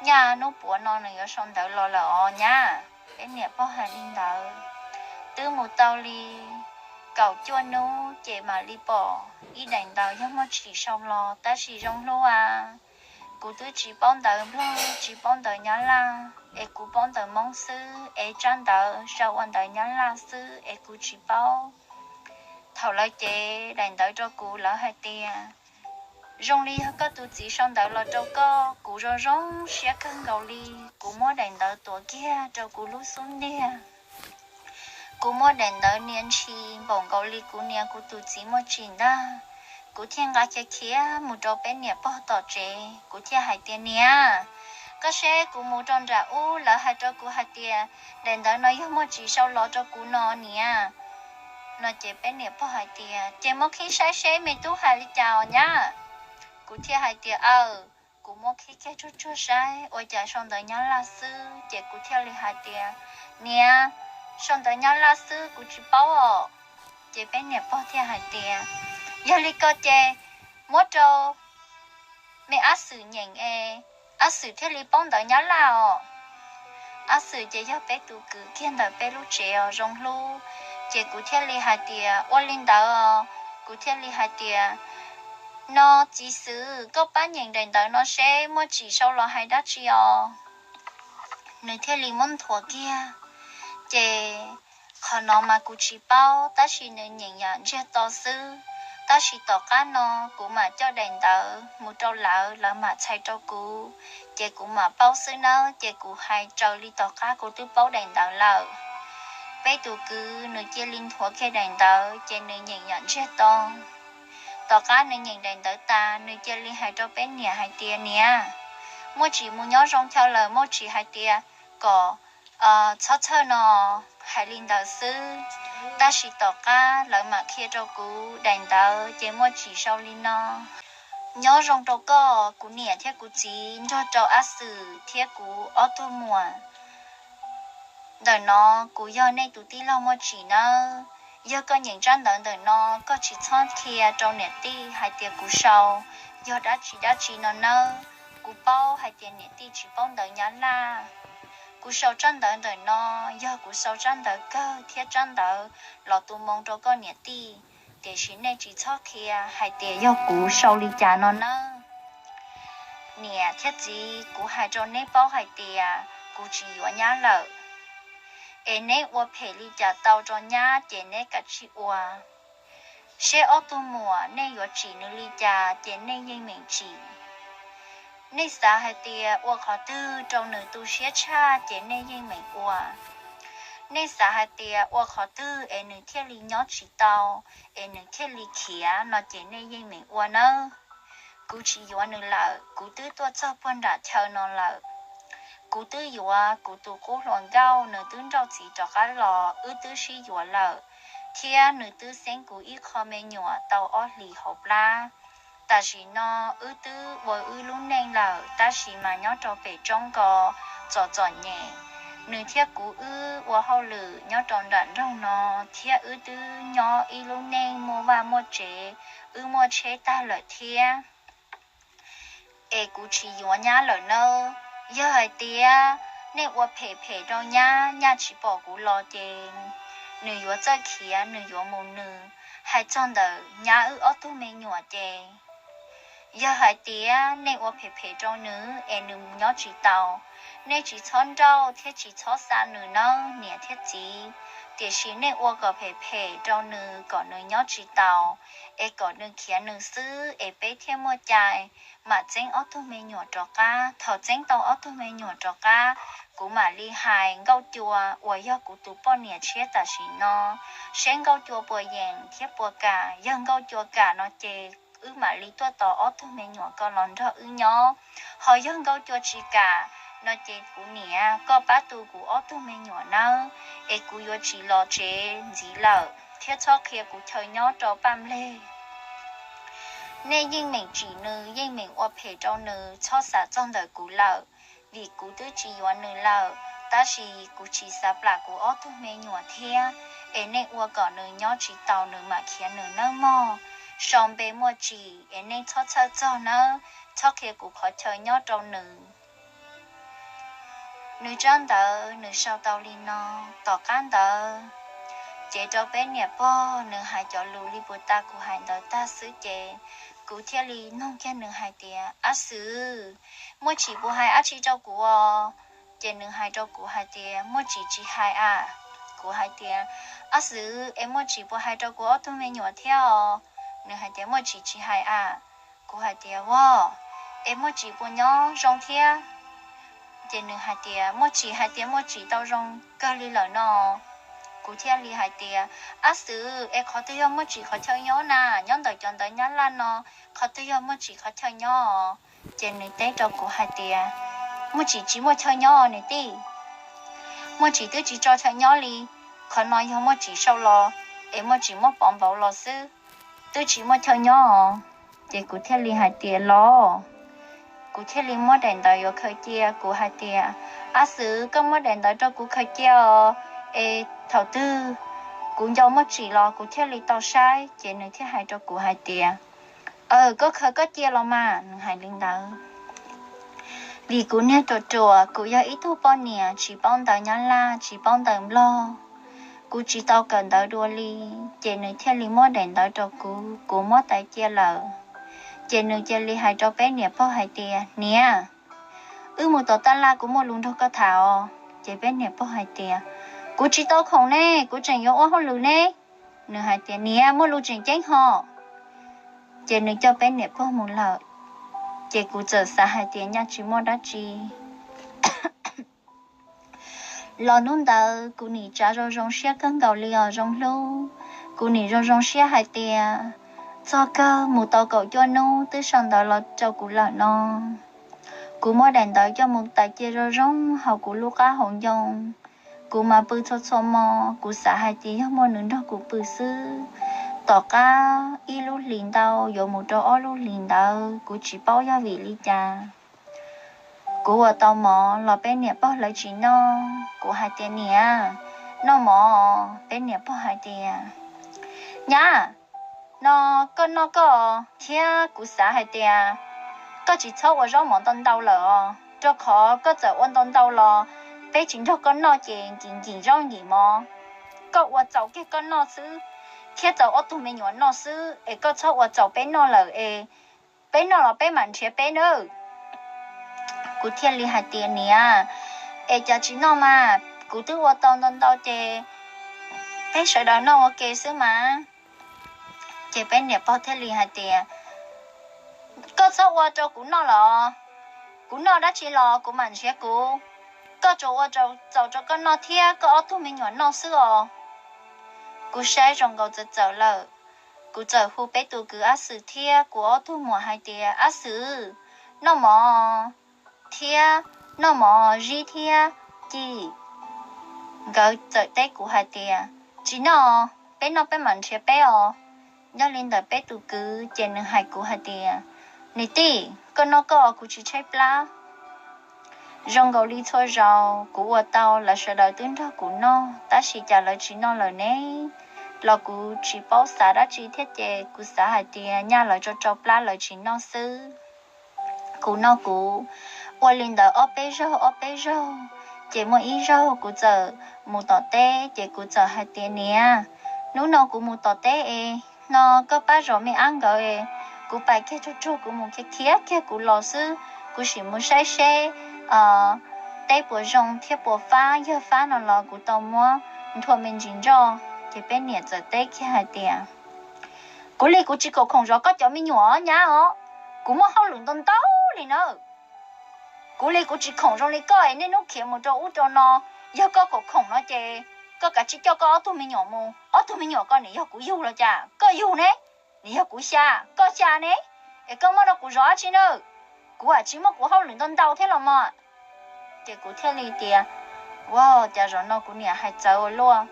Nyaj hnub puav no nws yuav sau ntawv los lawm os nyab. Peb niam pog hais li ntawd. Twb mus tau li kaum cuaj hnub ces mam li pom ib daim ntawv yog Muaj Tsis sau los, tab sis Zoo Hlub a, kuv twb tsis paub ntawv Nplog, tsis paub ntawv Nyab Laj, es kuv paub ntawv Hmoob xwb, es tsab ntawv sau ua ntawv Nyab Laj xwb es kuv tsis paub. Thaum lawv cev daim ntawv rau kuv, lawv hais tias, zoo li yog koj tus txiv sau ntawv los rau koj. Kuv zoo zoo siab kawg nkaus li. Kuv muab daim ntawv tuav kiag rau kuv lub xub ntiag. Kuv muab daim ntawv nias ntshis npaum nkaus li kuv nias kuv tus txiv Muaj Tsis ntag. Kuv thiaj nqa khiav khiav mus rau peb niam pog tom tsev. Kuv thiaj hais tias, niam, koj seb, kuv mus rau nram ub, lawv hais rau kuv hais tias daim ntawv no yog Muaj Tsis sau los rau kuv no niam. No ces peb niam pog hais tias, ces muab qhib saib seb me tub hais li cas os nyab. Kuv thiaj hais tias, aw. Kuv muab qhib kiag tsuag tsuag saib, ua cas sau ntawv Nyab Laj xwb. Ces kuv thiaj li hais tias, niam, sau ntawv Nyab Laj xwb, kuv tsis paub os. Ces peb niam pog thiaj hais tias, yog li ko ces muab rau me ab xwm nyeem es ab xwm thiaj li paub ntawv Nyab Laj os. Ab xwm ces yog peb tus kwv kiag ntawm peb lub tsev os Zoo Hlub. Ces kuv thiaj li hais tias, ua li ntawd os. Kuv thiaj li hais tias, no txiv xwm, koj pab nyeem daim ntawv no seb Muaj Tsis sau los hais dab tsi os. Nws thiaj li muab nthuav kiag. Ces qhov no mas kuv tsis paub, tab sis nws nyeem yam ntsiag to xwb. Tab sis tom qab no kuv mam coj daim ntawv mus rau lawv, lawv mam txhais rau kuv, ces kuv mam paub xwb nawb. Ces kuv hais raws li tom qab kuv twb paub daim ntawv lawm. Peb tus kwv nws cia li nthuav kiag daim ntawv, ces nws nyeem yam ntsiag to. Tom qab nws nyeem daim ntawv tas, nws cia li hais rau peb niam hais tias, niam, Muaj Tsis mus nyob zoo chaw lawm, Muaj Tsis hais tias kom txhob txhawj no. Hais li ntawd xwb, tab sis tom qab lawv mam qhia rau kuv daim ntawv ces Muaj Tsis sau li no. Nyob zoo rau koj, kuv niam thiab kuv txiv nrog rau Ab Xwm thiab kuv ob tug muam. Ntawm no kuv yog nej tus tij laug Muaj Tsim nawb. Yog koj nyeem tsab ntawv ntawm no, koj tsis txhob qhia rau niam tij hais tias kuv sau yog dab tsi dab tsi no nawb. Kuv paub hais tias niam tij tsis paub ntawv Nyab Laj. Kuv sau tsab ntawv ntawm no yog kuv sau tsab ntawv kawg thiab tsab ntawv los tu moo rau koj niam tij, tiam sis nej tsis txhob qhia hais tias yog kuv sau li cas no nawb. Niam thiab txiv, kuv hais rau neb paub hais tias kuv tsis yuav nyab lawm, es neb ua phem li cas tau rau nyab ces neb kav tsij ua. Seb ob tug muam nej yuav tsim nws li cas ces nej yeej meem tsim. Nej xav hais tias ua qhov twg rau nws tu siab tshaj ces nej yeej meem ua. Nej xav hais tias ua qhov twg es nws thiaj li nyob tsis tau, es nws thiaj li khiav no ces nej yeej meem ua nawb. Kuv tsis yuav nws lawm, kuv twb tuaj txog puag nram chaw no lawm. Kuv twb yuav kuv tus qub hluas nkauj, nws twb nrauj txiv rov qab los, wb twb sib yuav lawm, thiab nws twb xeeb kuv ib qho me nyuam tau ob hlis hauv plab. Tam sim no wb twb ua wb lub neej lawm, tab sis mas nyob rau pem roob ko txom txom nyem. Nws thiab kuv wb ua hauj lwm nyob rau nram nroog no, thiab wb twb nyob ib lub neej muaj vaj muaj tsev, wb muaj tsheb tag lawm thiab. Es kuv tsis yuav nyab lawm nawb. Yog hais tias nej ua phem phem rau nyab, nyab tsis pom kuv los ces nws yuav txawj khiav, nws yuav mus nws. Hais txog ntawm nyab wb ob tug me nyuam ces, yog hais tias nej ua phem phem rau nws es nws mus nyob tsis tau, nej tsis txhob nrauj thiab tsis txhob xa nws nawb niam thiab txiv. Tiam sis nej ua kom phem phem rau nws kom nws nyob tsis tau, es kom nws khiav nws xwb es peb thiaj muaj cai mam txeeb ob tug me nyuam rov qab. Thaum txeeb tau ob tug me nyuam rov qab, kuv mam li hais Nkauj Cua uas yog kuv tus poj niam tshiab tam sim no, seb Nkauj Cua puas yeem thiab puas kam. Yog Nkauj Cua kam no ces wb mam li tuaj tos ob tug me nyuam ko los nrog wb nyob. Ho yog Nkauj Cua tsis kam no ces kuv niam, koj pab tu kuv ob tug me nyuam nawb, es kuv yuav tsis los tsev ntxiv lawm thiab txhob qhia kuv chaw nyob rau Paj Npleg. Nej yeej meem tsim nws, yeej meem ua phem rau nws, txhob xav txog ntawm kuv lawm, vim kuv twb tsis yuav nws lawm, tab sis kuv tsis xav plam kuv ob tug me nyuam thiab, es nej ua kom nws nyob tsis tau nws mam khiav nws nawb mog. Sau npe Muaj Tsim es nej txhob txhawj txog nawb, txhob qhia kuv qhov chaw nyob rau nws. Nws tsab ntawv nws sau tau li no. Tom qab ntawd ces rau peb niam pog nws hais cov lus li puag ta kuv hais ntawd tag xwb ces kuv thiaj li nug kiag nws hais tias, Ab Xwm, Muaj Tsim puas hais dab tsi rau kuv os? Ces nws hais rau kuv hais tias, Muaj Tsim tsis hais a. Kuv hais tias, Ab Xwm, es Muaj Tsim puas hais rau kuv ob tug me nyuam thiab os? Nws hais tias, Muaj Tsim tsis hais a. Kuv hais tias, Vos, es Muaj Tsim puas nyob zoo thiab? Ces nws hais tias, Muaj Tsim hais tias Muaj Tsim tau zoo kawg li lawm no. Kuv thiaj li hais tias, Ab Xwm, es qhov twg yog Muaj Tsim qhov chaw nyob na? Nyob ntawm cov ntawv Nyab Laj no, qhov twg yog Muaj Tsim qhov chaw nyob? Ces nws teb rau kuv hais tias, Muaj Tsim tsis muaj chaw nyob niam tij. Muaj Tsim twb tsis tso chaw nyob li. Qhov no yog Muaj Tsim sau los, es Muaj Tsim muab pov npauv los xwb, twb tsis muaj chaw nyob os. Ces kuv thiaj li hais tias, Los. Kuv thiaj li muab daim ntawv yuav khaws cia. Kuv hais tias, Ab Xwm, koj muab daim ntawv rau kuv khaws cia os, es thaum twg kuv nco Muaj Tsim los kuv thiaj li tau saib. Ces nws thiaj hais rau kuv hais tias, Aw, koj khaws koj cia los mas. Nws hais li ntawd. Vim kuv niag ruam ruam, kuv yog ib tug poj niam tsis paub ntawv Nyab Laj tsis paub ntawv Nplog, kuv tsis tau kawm ntawv dua li. Ces nws thiaj li muab daim ntawv rau kuv, kuv muab tais cia lawm. Ces nws cia li hais rau peb niam pog hais tias, Niam, wb mus tom taj laj, kuv muaj lus nrog koj tham os. Ces peb niam pog hais tias, Kuv tsis tau khoom ne, kuv tseem yuav ua hauj lwm ne. Nws hais tias, Niam, muaj lus tseem ceeb hos. Ces nws coj peb niam pog mus lawm. Ces kuv txawm xav hais tias nyaj tsis muaj dab tsi. Los hnub ntawd kuv nim tsav zoo zoo siab kawg nkaus li os zoo hlub. Kuv nim zoo zoo siab hais tias txog kawg mus tau kaum cuaj hnub twb sau ntawv los rau kuv lawm no. Kuv muab daim ntawv coj mus tais cia zoo zoo hauv kuv lub qab hauv ncoo. Kuv mas pw txhua txhua hmo, kuv xav hais tias yog muaj nws nrog kuv pw xwb, Tom qab ib lub hlis ntau yuav mus rau ob lub hlis ntawd, kuv tsis paub yog vim li cas, kuv ua tau mov los peb niam pog lawv tsis noj. Kuv hais tias, Niam, noj mov. Peb niam pog hais tias, Nyab, no koj noj koj, thiab kuv xav hais tias koj tsis txhob ua zaub mov ntau ntau lawm os, rau qhov koj txawm ua ntau ntau los peb tsis nrog koj noj ces nkim nkim zaub nkim mov. Koj ua txaus kiag koj noj xwb, thiab txaus ob tug me nyuam noj xwb, es koj txhob ua txaus peb noj lawm es peb noj los peb mam nrhiav peb nawb. Kuv thiaj li hais tias, Niam, es cas tsis noj mas, kuv twb ua tau ntau ntau ces peb sawv daws noj ua ke xwb mas. Ces peb niam pog thiaj li hais tias, Koj txhob ua rau kuv noj los? Kuv noj dab tsi los kuv mam nrhiav kuv. Koj tsuas ua txaus rau koj noj thiab koj ob tug me nyuam noj xwb os. Kuv saib zoo nkaus txawm txawm lawm, kuv txawm hu peb tus kwv Ab Xwm thiab kuv ob tug muam hais tias, Ab Xwm, noj mov thiab, noj mov zib thiab ci. Nkawd txawm teb kuv hais tias, Tsis noj, peb noj peb mam nrhiav peb os. Nyob li ntawd peb tus kwv ces nws hais kuv hais tias, Niam tij, koj noj koj, kuv tsis tshaib plab. Zoo nkaus li txhua zaus kuv ua tau lawv sawv daws twb nrog kuv noj, tab sis cas lawv tsis noj lawm ne? Los kuv tsis paub xav dab tsi thiab ces kuv xav hais tias nyaj lawv tso tsau plab lawv tsis noj xwb. Kuv noj kuv, ua li ntawd ob peb zaug ob peb zaug, ces muaj ib zaug kuv txawm mus tom teb ces kuv txawm hais tias, Niam, hnub no kuv mus tom teb es no koj pab zov me ab nkawd es kuv pais kiag tsuag tsuag kuv mus khiav khiav kiag kuv los xwb, kuv sim mus saib seb teb puas zoo thiab puas fab, yog fab no los kuv tau muab nthua me ntsis nroj. Ces peb niam txawm teb kiag hais tias, Kuv li kuv tsis khoom khoom zov koj cov me nyuam nyab os, kuv muaj hauj lwm ntau ntau li na. Kuv li kuv tsis khoom zoo li koj es niaj hnub khiav mus rau ub rau no, yog koj khoom khoom no ces koj kav tsij coj koj ob tug me nyuam mus. Ob tug me nyuam ko nim yog kuv yug los cas koj yug ne? Nim yog kuv xya koj xya ne? Es koj muab rau kuv zov dab tsi na? Kuv ua tsis muaj kuv hauj lwm ntau ntau thiab los mas. Ces kuv thiaj li tias, Ua cas zaum no kuv niam hais txawv ua luaj.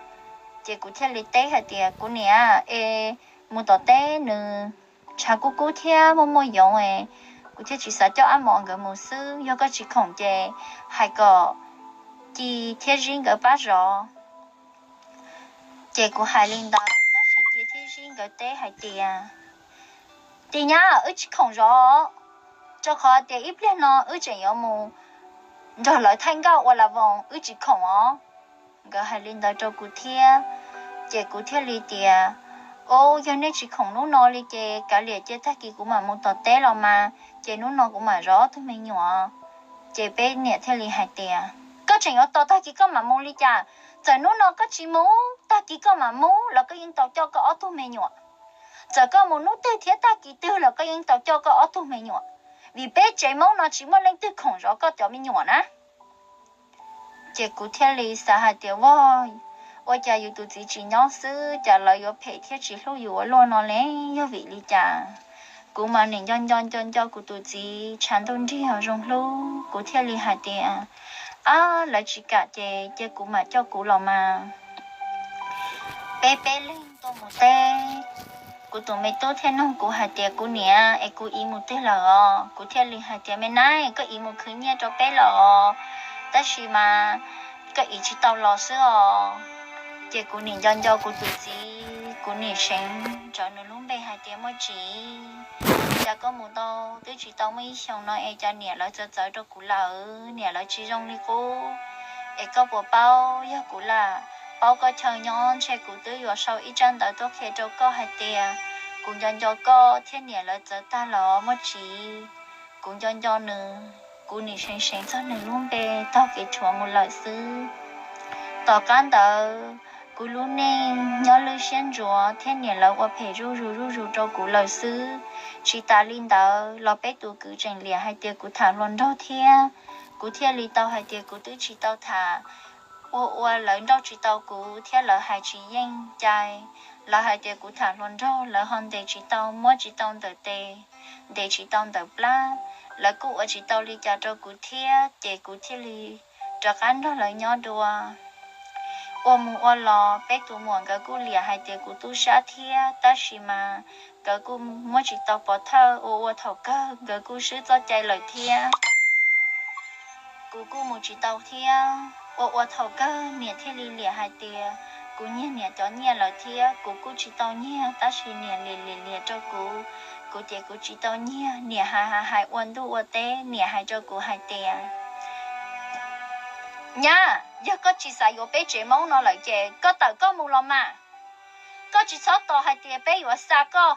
Ces kuv thiaj li teb hais tias, Kuv niam, es mus tom teb nws tshav kub kub thiab muaj muaj yoov es kuv thiaj tsis xav coj ab mos nkawd mus xwb. Yog koj tsis khoom ces hais kom ci thiab zib nkawd pab zov. Ces kuv hais li ntawd tab sis ci thiab zib nkawd teb hais tias, Tij nyab, wb tsis khoom zov, rau qhov tias ib pliag no wb tseem yuav mus nrog lawv thaij nkauj ua la voos, wb tsis khoom os. Nkawd hais li ntawd rau kuv thiab, ces kuv thiaj li tias, Au, yog nej tsis khoom hnub no li ces kav liam cia tag kis kuv mam mus tom teb los mas, ces hnub no kuv mam zov ob tug me nyuam. Ces peb niam thiaj li hais tias, Koj tseem yuav tos tag kis koj mam mus li cas? Txawm hnub no koj tsis mus, tag kis koj mam mus los koj yeej tau coj koj ob tug me nyuam. Txawm koj mus hnub twg thiab tag kis twg los koj yeej tau coj koj ob tug me nyuam, vim peb tsev Hmoob no tsis muaj leej twg khoom zov koj cov me nyuam na. Ces kuv thiaj li xav hais tias, Vog, ua cas yus tus txiv tsis nyob xwb, cas lawv yuav phem thiab tsis hlub yus ua luaj no li? Yog vim li cas? Kuv mas nim nco nco nco nco kuv tus txiv tshav ntuj nrig zoo hlub, kuv thiaj li hais tias, Ab, lawv tsis kam ces cia kuv mam coj kuv los mas. Peb peb leeg tuaj mus teb, kuv tus me tub thiaj nug kuv hais tias, Kuv niam, es kuv iv mus twg lawm os? Kuv thiaj li hais tias, Me nab, koj iv mus khwv nyiaj rau peb lawm os, tab sis mas koj iv tsis tau los xwb os. Ces kuv nim nco nco kuv tus txiv, kuv nim seev rawv nws lub npe hais tias, Muaj Tsim, cas koj mus tau twb tsis tau muaj ib xyoos no es cas niam lawv txawv txawv rau kuv lawm, niam lawv tsis zoo li qub. Es koj puas paub, yog kuv lam paub koj chaw nyob ntshe kuv twb yuav sau ib tsab ntawv tuaj qhia rau koj hais tias kuv nco nco koj thiab niam lawv txawv tag los Muaj Tsim. Kuv nco nco nws, kuv nim seev seev txog nws lub npe taug kev rhuav mus lawm xwb. Tom qab ntawd kuv lub neej nyob lwj siab ntsuav thiab niam lawv ua phem zuj zus zuj zus rau kuv lawm xwb. Tsis tas li ntawd los peb tus kwv tseem liam hais tias kuv tham hluas nraug thiab, kuv thiaj li tau hais tias kuv twb tsis tau tham. Ua ua lawv nrauj tsis tau kuv thiab lawv hais tsis yeej cai. Lawv hais tias kuv tham hluas nraug, lawv ho ntes tsis tau, muab tsis tau ntawm tes, ntes tsis tau ntawm plab. Lawv kuj ua tsis tau li cas rau kuv thiab, ces kuv thiaj li rov qab nrog lawv nyob dua. Ua mus ua los peb tus muam nkawd kuj liam hais tias kuv tub sab thiab, tab sis mas nkawd kuj muab tsis tau pov thawj, ua ua thaum kawg nkawd kuj swb txoj cai lawm thiab. Kuv kuj mus tsis tau thiab. Ua ua thaum kawg niam thiaj li liam hais tias kuv nyiag niam cov nyiaj lawm thiab. Kuv kuj tsis tau nyiag, tab sis niam liam liam liam rau kuv, kuv ces kuv tsis tau nyiag. Niam hais hais hais ua ntuj ua teb, niam hais rau kuv hais tias, Nyab, yog koj tsis xav yuav peb tsev Hmoob no lawm ces koj tawm koj mus los mas. Koj tsis txhob tos hais tias peb yuav xa koj.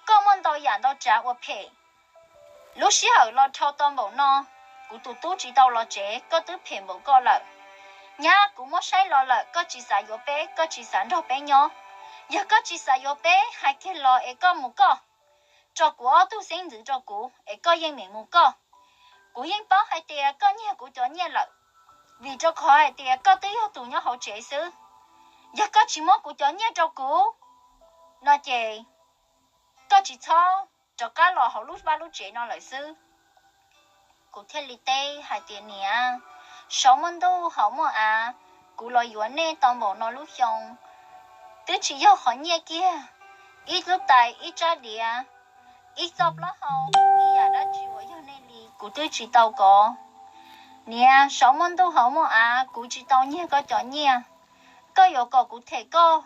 Koj muaj ntau yam ntau tsav ua phem. Lub sij hawm los dhau tau npaum no, kuv tus tub tsis tau los tsev, koj twb phem npaum koj lawm. Nyab, kuv muab saib los lawm, koj tsis xav yuav peb, koj tsis xav nrog peb nyob. Yog koj tsis xav yuav peb, hais kiag los es koj mus koj, tso kuv ob tug xeeb ntxwv rau kuv es koj yeej meem mus koj. Kuv yeej paub hais tias koj nyiag kuv cov nyiaj lawm, vim rau qhov hais tias koj twb yog tus nyob hauv tsev xwb. Yog koj tsis muab kuv cov nyiaj rau kuv no ces koj tsis txhob rov qab los hauv lub vaj lub tsev no lawm xwb. Kuv thiaj li teb hais tias, Niam, saum muaj ntuj hauv muaj av, kuv los yuav nej tau npaum no lub xyoo, twb tsis yog qhov nyiaj kiag, ib lub tais, ib tsab diav, ib txoj plaub hau, ib yam dab tsi uas yog nej li kuv twb tsis tau kov. Niam, saum muaj ntuj hauv muaj av, kuv tsis tau nyiag koj cov nyiaj. Koj yuav kom kuv them koj,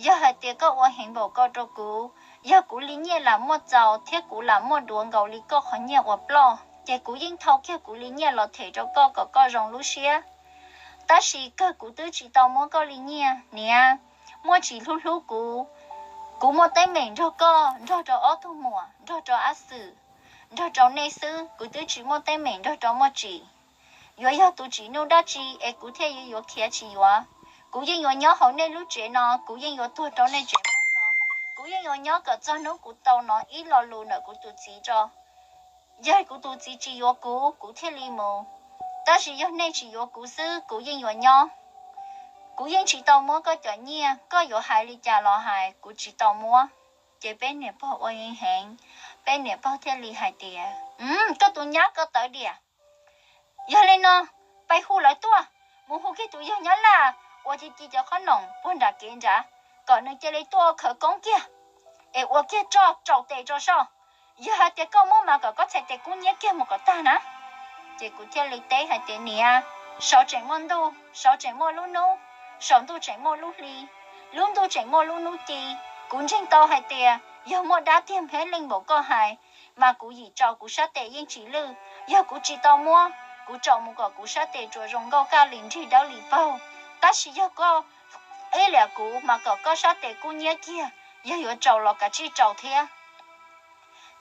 yog hais tias koj ua heev npaum ko rau kuv, yog kuv li nyiaj lam muaj txaus thiab kuv lam muaj duav nkaus li koj qhov nyiaj uas ploj, ces kuv yeej thau kiag kuv li nyiaj los them rau koj kom koj zoo lub siab. Tab sis kawg kuv twb tsis tau muab koj li nyiaj. Niam, muaj tsis hlub hlub kuv, kuv muaj teeb meem nrog koj, nrog rau ob tug muam, nrog rau Ab Xwm, nrog rau nej xwb, kuv twb tsis muaj teeb meem nrog rau Muaj Tsim. Yuav yog tus tsim nuj dab tsi es kuv thiaj yuav yuav khiav tsis yuav. Kuv yeej yuav nyob hauv nej lub tsev no, kuv yeej yuav tuag rau nej tsev Hmoob no. Kuv yeej yuav nyob kom txog hnub kuv tau hnov ib lo lus ntawm kuv tus txiv tso. Yog kuv tus txiv tsis yuav kuv, kuv thiaj li mus. Tab sis yog nej tsis yuav kuv xwb, kuv yeej yuav nyob. Kuv yeej tsis tau muab koj cov nyiaj, koj yuav hais li cas los hais, kuv tsis tau muab. Ces peb niam pog ua heev heev, peb niam pog thiaj li hais tias, Koj tus nyab ko tawv diam. Yog li no, peb hu lawv tuaj, mus hu kiag tus yawg Nyab Laj uas ci ci cov qhob noom puag nram kev nrad, kom nws cia li tuaj ua khawv koob kiag, es ua kiag roj rau tes rau soj. Yog hais tias koj muab mas kom koj txhais tes kub nyiab kiag mus kom tag na. Ces kuv thiaj li teb hais tias, Niam, saum tseem muaj ntuj, saum tseem muaj lub hnub, saum ntuj tseem muaj lub hli, lub ntuj tseem muaj lub hnub ci. Kuv ntseeg tau hais tias yog muaj dab tiag hmab leej npaum koj hais, mas kuv yim tsaus kuv sab tes yeej tsis lwj. Yog kuv tsis tau muab, kuv tsaus mus kom kuv sab tes tsuas zoo nkauj kaj li nrig dawb li paug. Tab sis yog koj ib liam kuv mas kom koj sab tes kub nyiab kiag, yog yuav tsaus los kav tsij tsaus thiab.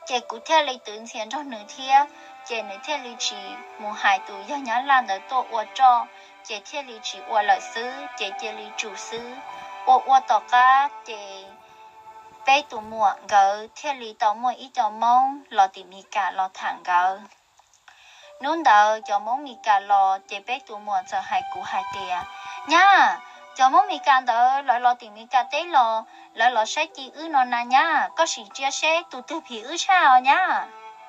Ces kuv thiaj li twv ntxhias nrog nws thiab, ces nws thiaj li tsis mus hais tus yawg Nyab Laj ntawd tuaj ua roj, ces thiaj li tsis ua lawm xwb, ces cia li tsum xwb. Ua ua tom qab ces peb tus muam nkawd thiaj li tau muaj ib co Hmoob los tim Mis Kas los tham nkawd. Hnub ntawd cov Hmoob Mis Kas los ces peb tus muam txawm hais kuv hais tias, Nyab, cov Hmoob Mis Kas ntawd lawv los tim Mis Kas teb los, lawv los saib ci wb no na nyab, koj sim ntsia seb tus twg phim wb tshaj os nyab.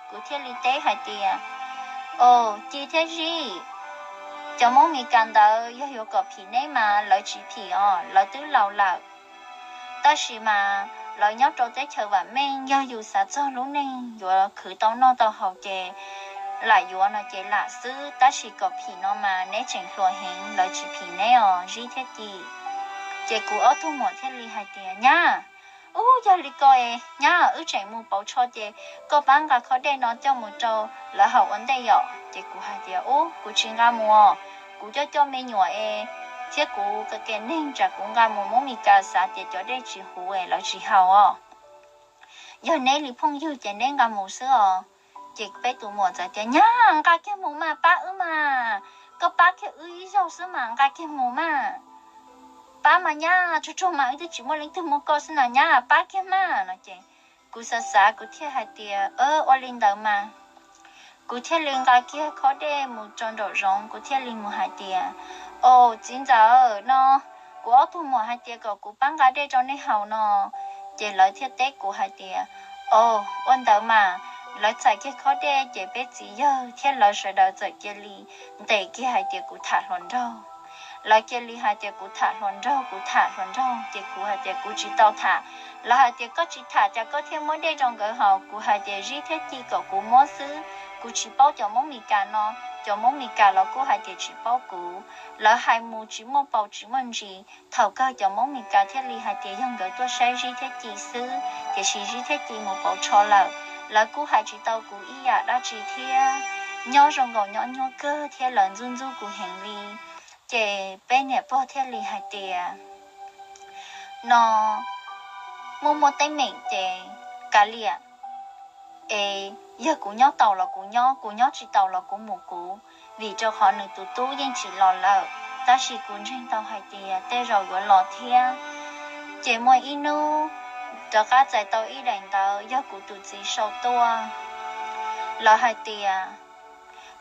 Kuv thiaj li teb hais tias, Au, ci thiab zij, cov Hmoob Mis Kas ntawd yog yuav kom phim neb mas lawv tsis phim os, lawv twb laus lawm. Tab sis mas lawv nyob rau teb chaws vam meej, yog yus xav txog lub neej yuav khwv tau noj tau haus ces lam yuav no ces lam xwb, tab sis kom phim no mas neb tseem hluas heev, lawv tsis phim neb os zij thiab ci. Ces kuv ob tug muam thiaj li hais tias, Nyab, ub, yog li ko es nyab, wb tseem mus pauv tsho ces koj pab nqa khob dej no coj mus rau lawv haus ua ntej yom. Ces kuv hais tias, Ub, kuv tsis nqa mus os, kuv coj coj me nyuam es thiab kuv qias qias neeg, tsam kuv nqa mus Hmoob Mis Kas xav tias cov dej tsis huv es lawv tsis haus os. Yog neb li phooj ywg ces neb nqa mus xwb os. Ces peb tus muam txawm tias, Nyab, nqa kiag mus mas, pab wb mas, koj pab kiag wb ib zaug xwb mas nqa kiag mus mas. Pab mas nyab, tsuag tsuag mas wb twb tsis muaj leej twg muaj koj xwb na nyab, pab kiag mas no ces kuv xav xav kuv thiaj hais tias, Ua li ntawd mas. Kuv thiaj li nqa kiag khob dej mus rau nraum zoov, kuv thiaj li mus hais tias, Au, txiv ntxawm no, kuv ob tug muam hais tias kom kuv pab nqa dej rau nej haus no. Ces lawv thiaj teb kuv hais tias, Au, ua ntawd mas. Lawv txais kiag khob dej ces peb txiv yawg thiab lawv sawv daws txawm cia li ntes kiag hais tias kuv tham hluas nraug. Lawv cia li hais tias kuv tham hluas nraug, kuv tham hluas nraug, ces kuv hais tias kuv tsis tau tham. Lawv hais tias koj tsis tham cas koj thiaj muab dej rau nkawd haus? Kuv hais tias zib thiab ci kom kuv muab xwb, kuv tsis paub cov Hmoob Mes Kas no. Cov Hmoob Mes Kas los kuj hais tias tsis paub kuv. Lawv hais mus tsis muaj paus tsis muaj ntsis, thaum kawg cov Hmoob Mes Kas thiaj li hais tias yog nkawd tuaj saib zib thiab ci xwb, tiam sis zib thiab ci mus pauv tsho lawm. Lawv kuj hais tsis tau kuv ib yam dab tsi thiab. Nyob zoo nkaus nyob nyuaj kawg thiab lawv ntxub ntxub kuv heev li. Ces peb niam pog thiaj li hais tias, no, muaj muaj teeb meem ces kav liam, es yog kuv nyob tau los kuv nyob, kuv nyob tsis tau los kuv mus kuv, vim rau qhov nws tus tub yeej tsis los lawm, tab sis kuv ntseeg tau hais tias tej zaum yuav los thiab. Ces muaj ib hnub rov qab txais tau ib daim ntawv yog kuv tus txiv sau tuaj. Lawv hais tias,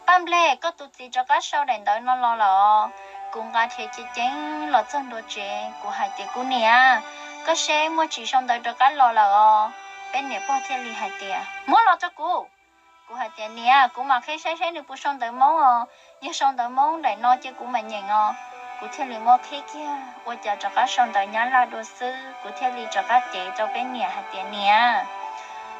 Paj Nplej, koj tus txiv rov qab sau daim ntawv no los lawm. Kuv nqa rhiav ceev ceev los txog ntua tsev, kuv hais tias, Kuv niam, koj seb Muaj Tsim sau ntawv rov qab los lawm os. Peb niam pog thiaj li hais tias, Muab los rau kuv. Kuv hais tias, Niam, kuv mam qhib saib seb nws puas sau ntawv Hmoob os, yog sau ntawv Hmoob daim no ces kuv mam nyeem os. Kuv thiaj li muab qhib kiag, ua cas rov qab sau ntawv Nyab Laj dua xwb. Kuv thiaj li rov qab cev rau peb niam hais tias, Niam,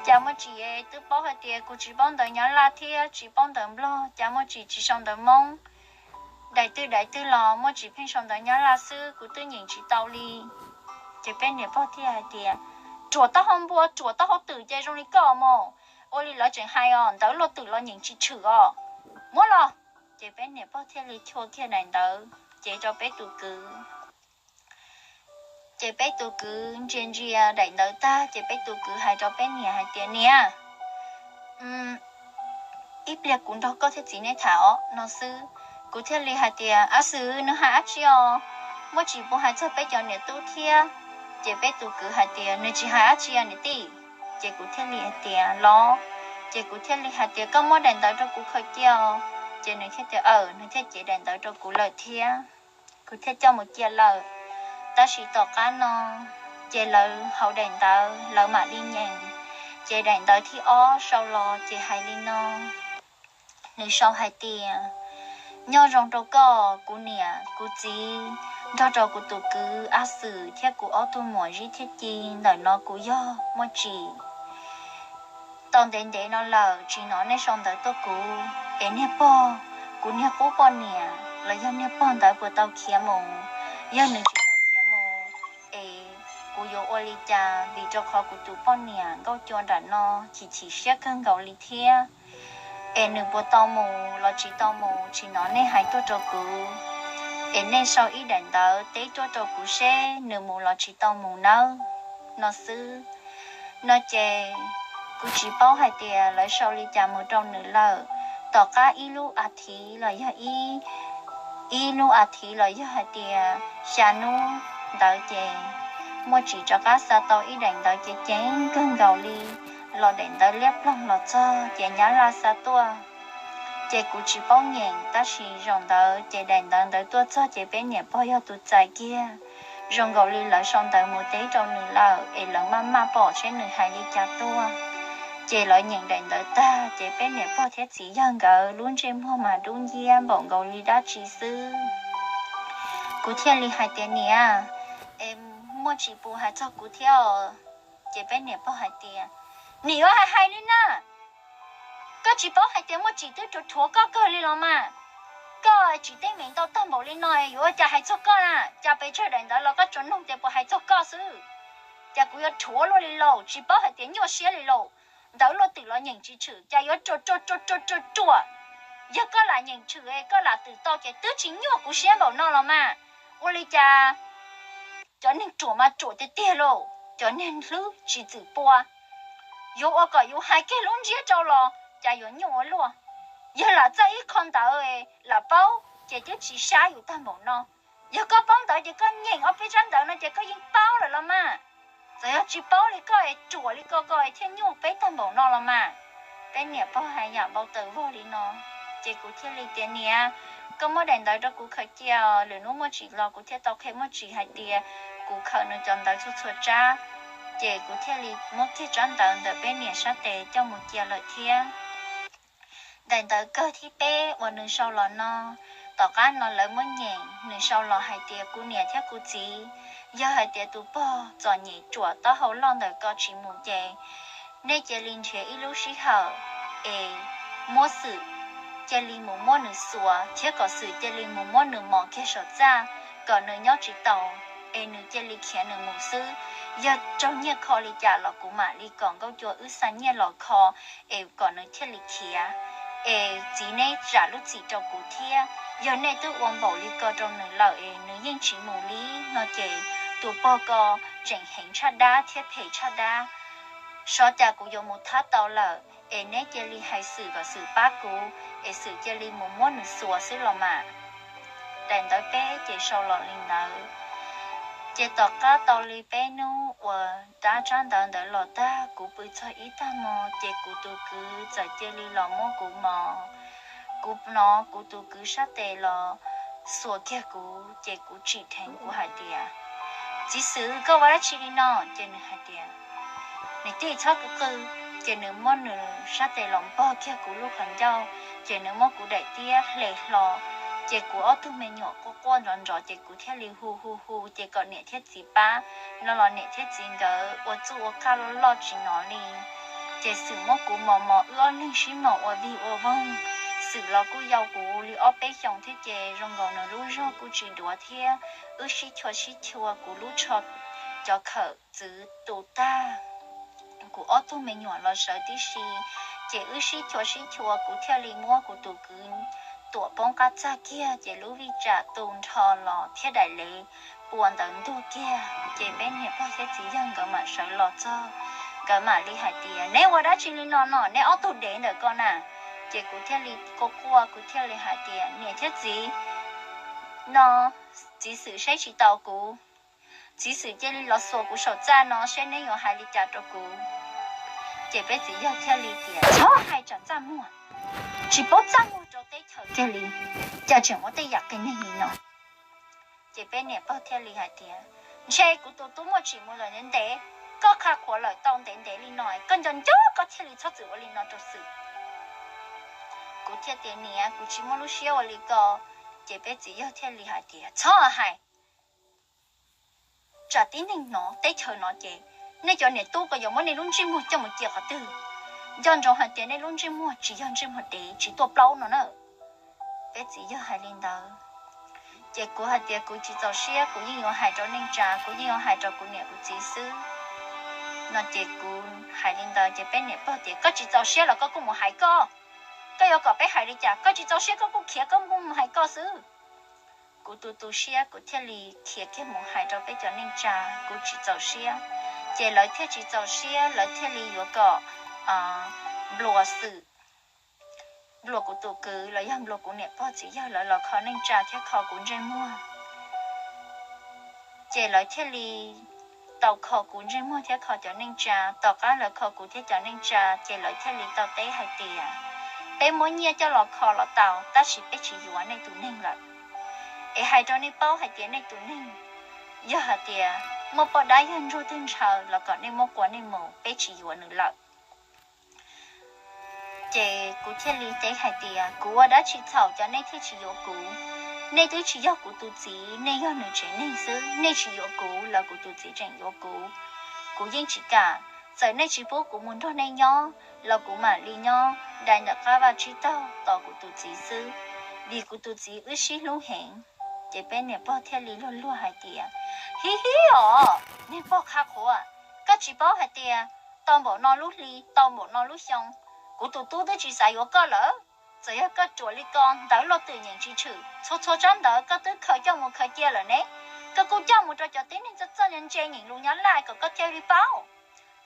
cas Muaj Tsim twb paub hais tias kuv tsis paub ntawv Nyab Laj thiab tsis paub ntawv Nplog, cas Muaj Tsim tsis sau ntawv Hmoob? Daim twg daim twg los Muaj Tsim pheej sau ntawv Nyab Laj xwb, kuv twb nyeem tsis tau li. Ces peb niam pog thiaj hais tias, Ruam taub hau npua, ruam taub hau twm ces zoo li koj mus. Ua li lawv tseem hais os, ntawv luaj twm los nyeem tsis tshwm os. Muab los. Ces peb niam pog thiaj li chua kiag daim ntawv cev rau peb tus kwv. Ces peb tus kwv ntsia ntsia daim ntawv tag, ces peb tus kwv hais rau peb niam hais tias, Niam, ib pliag kuv nrog koj thiab txiv nej tham os, no xwb. Kuv thiaj li hais tias, Ab xwm, nws hais dab tsi os? Muaj Tsim puas hais txog peb cov niam tub thiab? Ces peb tus kwv hais tias, Nws tsis hais dab tsi os niam tij. Ces kuv thiaj li hais tias, Los. Ces kuv thiaj li hais tias, Koj muab daim ntawv rau kuv khaws cia os. Ces nws thiaj tias, Aws. Nws thiaj cev daim ntawv rau kuv lawm thiab. Kuv thiaj coj mus cia lawm. Tab sis tom qab no, ces lawv hauv daim ntawv lawv mam li nyeem. Ces daim ntawv thib ob sau los ces hais li no. Nws sau hais tias, Nyob zoo rau koj, kuv niam kuv txiv, nrog rau kuv tus kwv Ab Xwm thiab kuv ob tug muam Zib thiab Ci. Ntawm no kuv yog Muaj Tsim. Tau ntev ntev no lawm tsis hnov nej sau ntawv tuaj kuv, es niag pog, kuv niag qub poj niam los yog niag pog ntawd puas tau khiav mus? Yog nws tsis tau khiav mus, es kuv yuav ua li cas? Vim rau qhov kuv tus poj niam nkauj cua nram no chim chim siab kawg nkaus li thiab. Es nws puas tau mus los tsis tau mus tsis hnov nej hais tuaj rau kuv. Es nej sau ib daim ntawv teb tuaj rau kuv seb nws mus los tsis tau mus nawb, no xwb. No ces kuv tsis paub hais tias lawv sau li cas mus rau nws lawm. Tom qab ib lub as thiv los yog ib, ib lub as thiv los yog hais tias xya hnub ntawd ces Muaj Tsim rov qab xa tau ib daim ntawv ceev ceev kawg nkaus li, los daim ntawv liab ploog los txog ces Nyab Laj xa tuaj. Ces kuv tsis paub nyeem, tab sis zaum ntawd ces daim ntawv ntawd tuaj txog ces peb niam pog yog tus txais kiag. Zoo nkaus li lawv sau ntawv mus teb rau nws lawm, es lawv maj maj pom seb nws hais li cas tuaj. Ces lawv nyeem daim ntawv tag ces peb niam pog thiab txiv yawg nkawd lub ntsej muag mas dub nciab npaum nkaus li dab tsi xwb. Kuv thiaj li hais tias, Niam, es Muaj Tsim puas hais txog kuv thiab os? Ces peb niam pog hais tias, Nim yuav hais hais li na, koj tsis paub hais tias Muaj Tsim twb rhuav rhuav koj kawg li los mas. Koj tsis teeb meem ntau tag npaum li no, yuav ua cas hais txog koj na? Cas pes tsawg daim ntawv los koj tsuas nug tias puas hais txog koj xwb. Cas kuv yuav rhuav luaj li lauj, tsis paub hais tias nyuaj siab li lauj. Ntawv luaj twm los nyeem tsis tshwm, cas yuav ruam ruam ruam ruam ruam ruam. Yog koj lam nyeem tshwm, koj lam twm tau ces twb tsis nyuaj kuv siab npaum no los mas. Ua li cas cov neeg ruam mas ruam tiag tiag lauj, cov neeg hlwb tsis txwm pua. Yuav ua kom yus hais kiag lub ntsiab rau los cas yuav nyuaj ua luaj. Yog lam txawj ib qho ntawd lam paub ces twb tsis sab yus tag npaum no. Yog koj paub ntawv ces koj nyeem ob peb tsab ntawv no ces koj yeej paub lawm los mas. Txawm yog tsis paub li koj es ruam li koj koj thiaj nyuaj peb tag npaum no los mas. Peb niam pog hais yam npau taws vog li no, ces kuv thiaj li tias, Niam, koj muab daim ntawv rau kuv khaws cia, lwm hnub Muaj Tsim los kuv thiaj tau qhia Muaj Tsim hais tias kuv khaws nws cov ntawv txhua txhua tsab. Ces kuv thiaj li muab kiag tsab ntawv ntawm peb niam sab tes coj mus cia lawm thiab. Daim ntawv kawg thib peb uas nws sau los no, Tom qab no lawv muab nyeem, nws sau los hais tias, kuv niam thiab kuv txiv, yog hais tias tus pog txom nyem ruam taub hau loj ntawm ko tsis mus ces nej cia li nrhiav ib lub sij hawm es muab Xwm cia li mus muab nws xuas thiab kom Xwm cia li mus muab nws mos kiag saum txaj, kom nws nyob tsis taus, es nws cia li khiav nws mus xwb. Yog raug nyiaj kho li cas los kuv mam li kom Nkauj Cua wb xa nyiaj los kho, es kom nws thiaj li khiav. Es txiv neb zam lub txim rau kuv thiab, yog nej twb ua npaum li ko rau nws lawm es nws yeej tsis mus li no ces tus pog ko tseem heev tshaj dab thiab phem tshaj dab. Xyov cas kuv yuav mus thab tau lawm, es neb cia li hais Xwm kom Xwm pab kuv, es Xwm cia li mus muab nws xuas xwb los mas. Daim ntawv peb ces sau los li ntawd. Ces tom qab tau li peb hnub uas dab tsab ntawv ntawd los tag, kuv pw txog ib tag hmo ces kuv tus kwv txawm cia li los muab kuv mos. Kuv hnov kuv tus kwv sab tes los xuas kiag kuv, ces kuv tsim dheev kuv hais tias, txiv Xwm, koj ua dab tsi li no? Ces nws hais tias, niam tij txhob kwv qw. Ces nws muab nws sab tes los npog kiag kuv lub qhov ncauj, ces nws muab kuv daim tiab hle hlo. Ces kuv ob tug me nyuam quaj quaj nrov nrov ces kuv thiaj li hu hu hu ces kom niam thiab txiv pab. No los niam thiab txiv nkawd ua txuj ua qaj loj loj tsis hnov li. Ces Xwm muab kuv mos mos, wb ob leeg sib mos ua vig ua voog. Xwm los kuj yau kuv li ob peb xyoos thiab ces zoo nkaus nws lub zog kuj tsis duav thiab. Wb sib chua sib chua, kuv lub tsho cov khawm txwv tu tag, kuv ob tug me nyuam los sawv tib si. Ces wb sib chua sib chua, kuv thiaj li muab kuv tus kwv tuam poob qab txaj kiag, ces lub vij tsam tu nrho los thiab daim lev pua ntawd ntuag kiag. Ces peb niam pog thiab txiv yawg nkawd mam sawv los txog, nkawd mam li hais tias, neb ua dab tsi li no no, neb ob tug dev ntawm ko na? Ces kuv thiaj li quaj quaj, kuv thiaj li hais tias, niam thiab txiv, no txiv Xwm saib tsis taus kuv, txiv Xwm cia li los xuas kuv saum txaj no, seb neb yuav hais li cas rau kuv. Ces peb txiv yawg thiaj li tias, txhob hais tsam txaj muag, tsis paub txaj muag rau teb chaws kiag li, cas tseem ua tej yam qias neeg li no. Ces peb niam pog thiaj li hais tias, ntshe kuv tus tub muaj tsim mus lawm ntev ntev, koj qha qhuav lawm tau ntev ntev li no, koj nco nco koj thiaj li txhob txwm ua li no rau Xwm. Kuv thiaj tias, niam, kuv tsis muaj lub siab ua li ko. Ces peb txiv yawg thiaj li hais tias, txhob hais, tsam tib neeg hnov teb chaws no ces nej cov niam tub ko yuav muab nej lub ntsej muag coj mus cia qhov twg? Nco ntsoov hais tias nej lub ntsej muag tsis yog ntsej muag dev tsis tuaj plaub no na. Peb txiv yawg hais li ntawd, ces kuv hais tias kuv tsis txaus siab, kuv yeej yuav hais rau neej tsa, kuv yeej yuav hais rau kuv niam kuv txiv xwb no. Ces kuv hais li ntawd ces peb niam pog tias, koj tsis txaus siab los koj kuj mus hais koj, koj yuav kom peb hais li cas? Koj tsis txaus siab koj kuj khiav koj kuj mus hais koj xwb. Kuv tu tu siab kuv thiaj li khiav kiag mus hais rau peb cov neej tsa, kuv tsis txaus siab. Ces lawv thiaj tsis txaus siab, lawv thiaj li yuav kom nplua Xwm, nplua kuv tus kwv los yog nplua kuv niam pog txiv yawg lawv los kho neej tsa thiab kho kuv ntsej muag. Ces lawv thiaj li tau kho kuv ntsej muag thiab kho cov neej tsa. Tom qab lawv kho kuv thiab cov neej tsa ces lawv thiaj li tau teb hais tias, peb muab nyiaj coj los kho los tau, tab sis peb tsis yuav nej tus neeg lawm. Es hais rau nej paub hais tias nej tus neeg, yog hais tias muaj poj dab yog ntsuag twg ntshaw los kom nej muab kua nej mus, peb tsis yuav nws lawm. Ces kuv thiaj li teb hais tias, kuv ua dab tsi txhaum cov nej thiaj tsis yuav kuv? Nej twb tsis yog kuv tus txiv, nej yog nws tsev neeg xwb, nej tsis yuav kuv los kuv tus txiv tseem yuav kuv. Kuv yeej tsis kam, txawm nej tsis pub kuv mus nrog nej nyob los kuv mam li nyob dai ntawm qab vaj tsib taug tos kuv tus txiv xwb, vim kuv tus txiv wb sib hlub heev. Ces peb niam pog thiaj li luag luag hais tias, hib hib os, niag pog qha qhuav, koj tsis paub hais tias tau npaum no lub hli, tau npaum no lub xyoo, kuv tus tub twb tsis xav yuav koj lawm. Txawm yog koj ruam li ko, ntawv luaj twm nyeem tsis tshwm, txhua txhua tsab ntawv koj twb khaws coj mus khaws cia lawm ne, koj kuj coj mus rau cov tib neeg txawj txawj ntse ntse nyeem lus Nyab Laj kom koj thiaj li paub.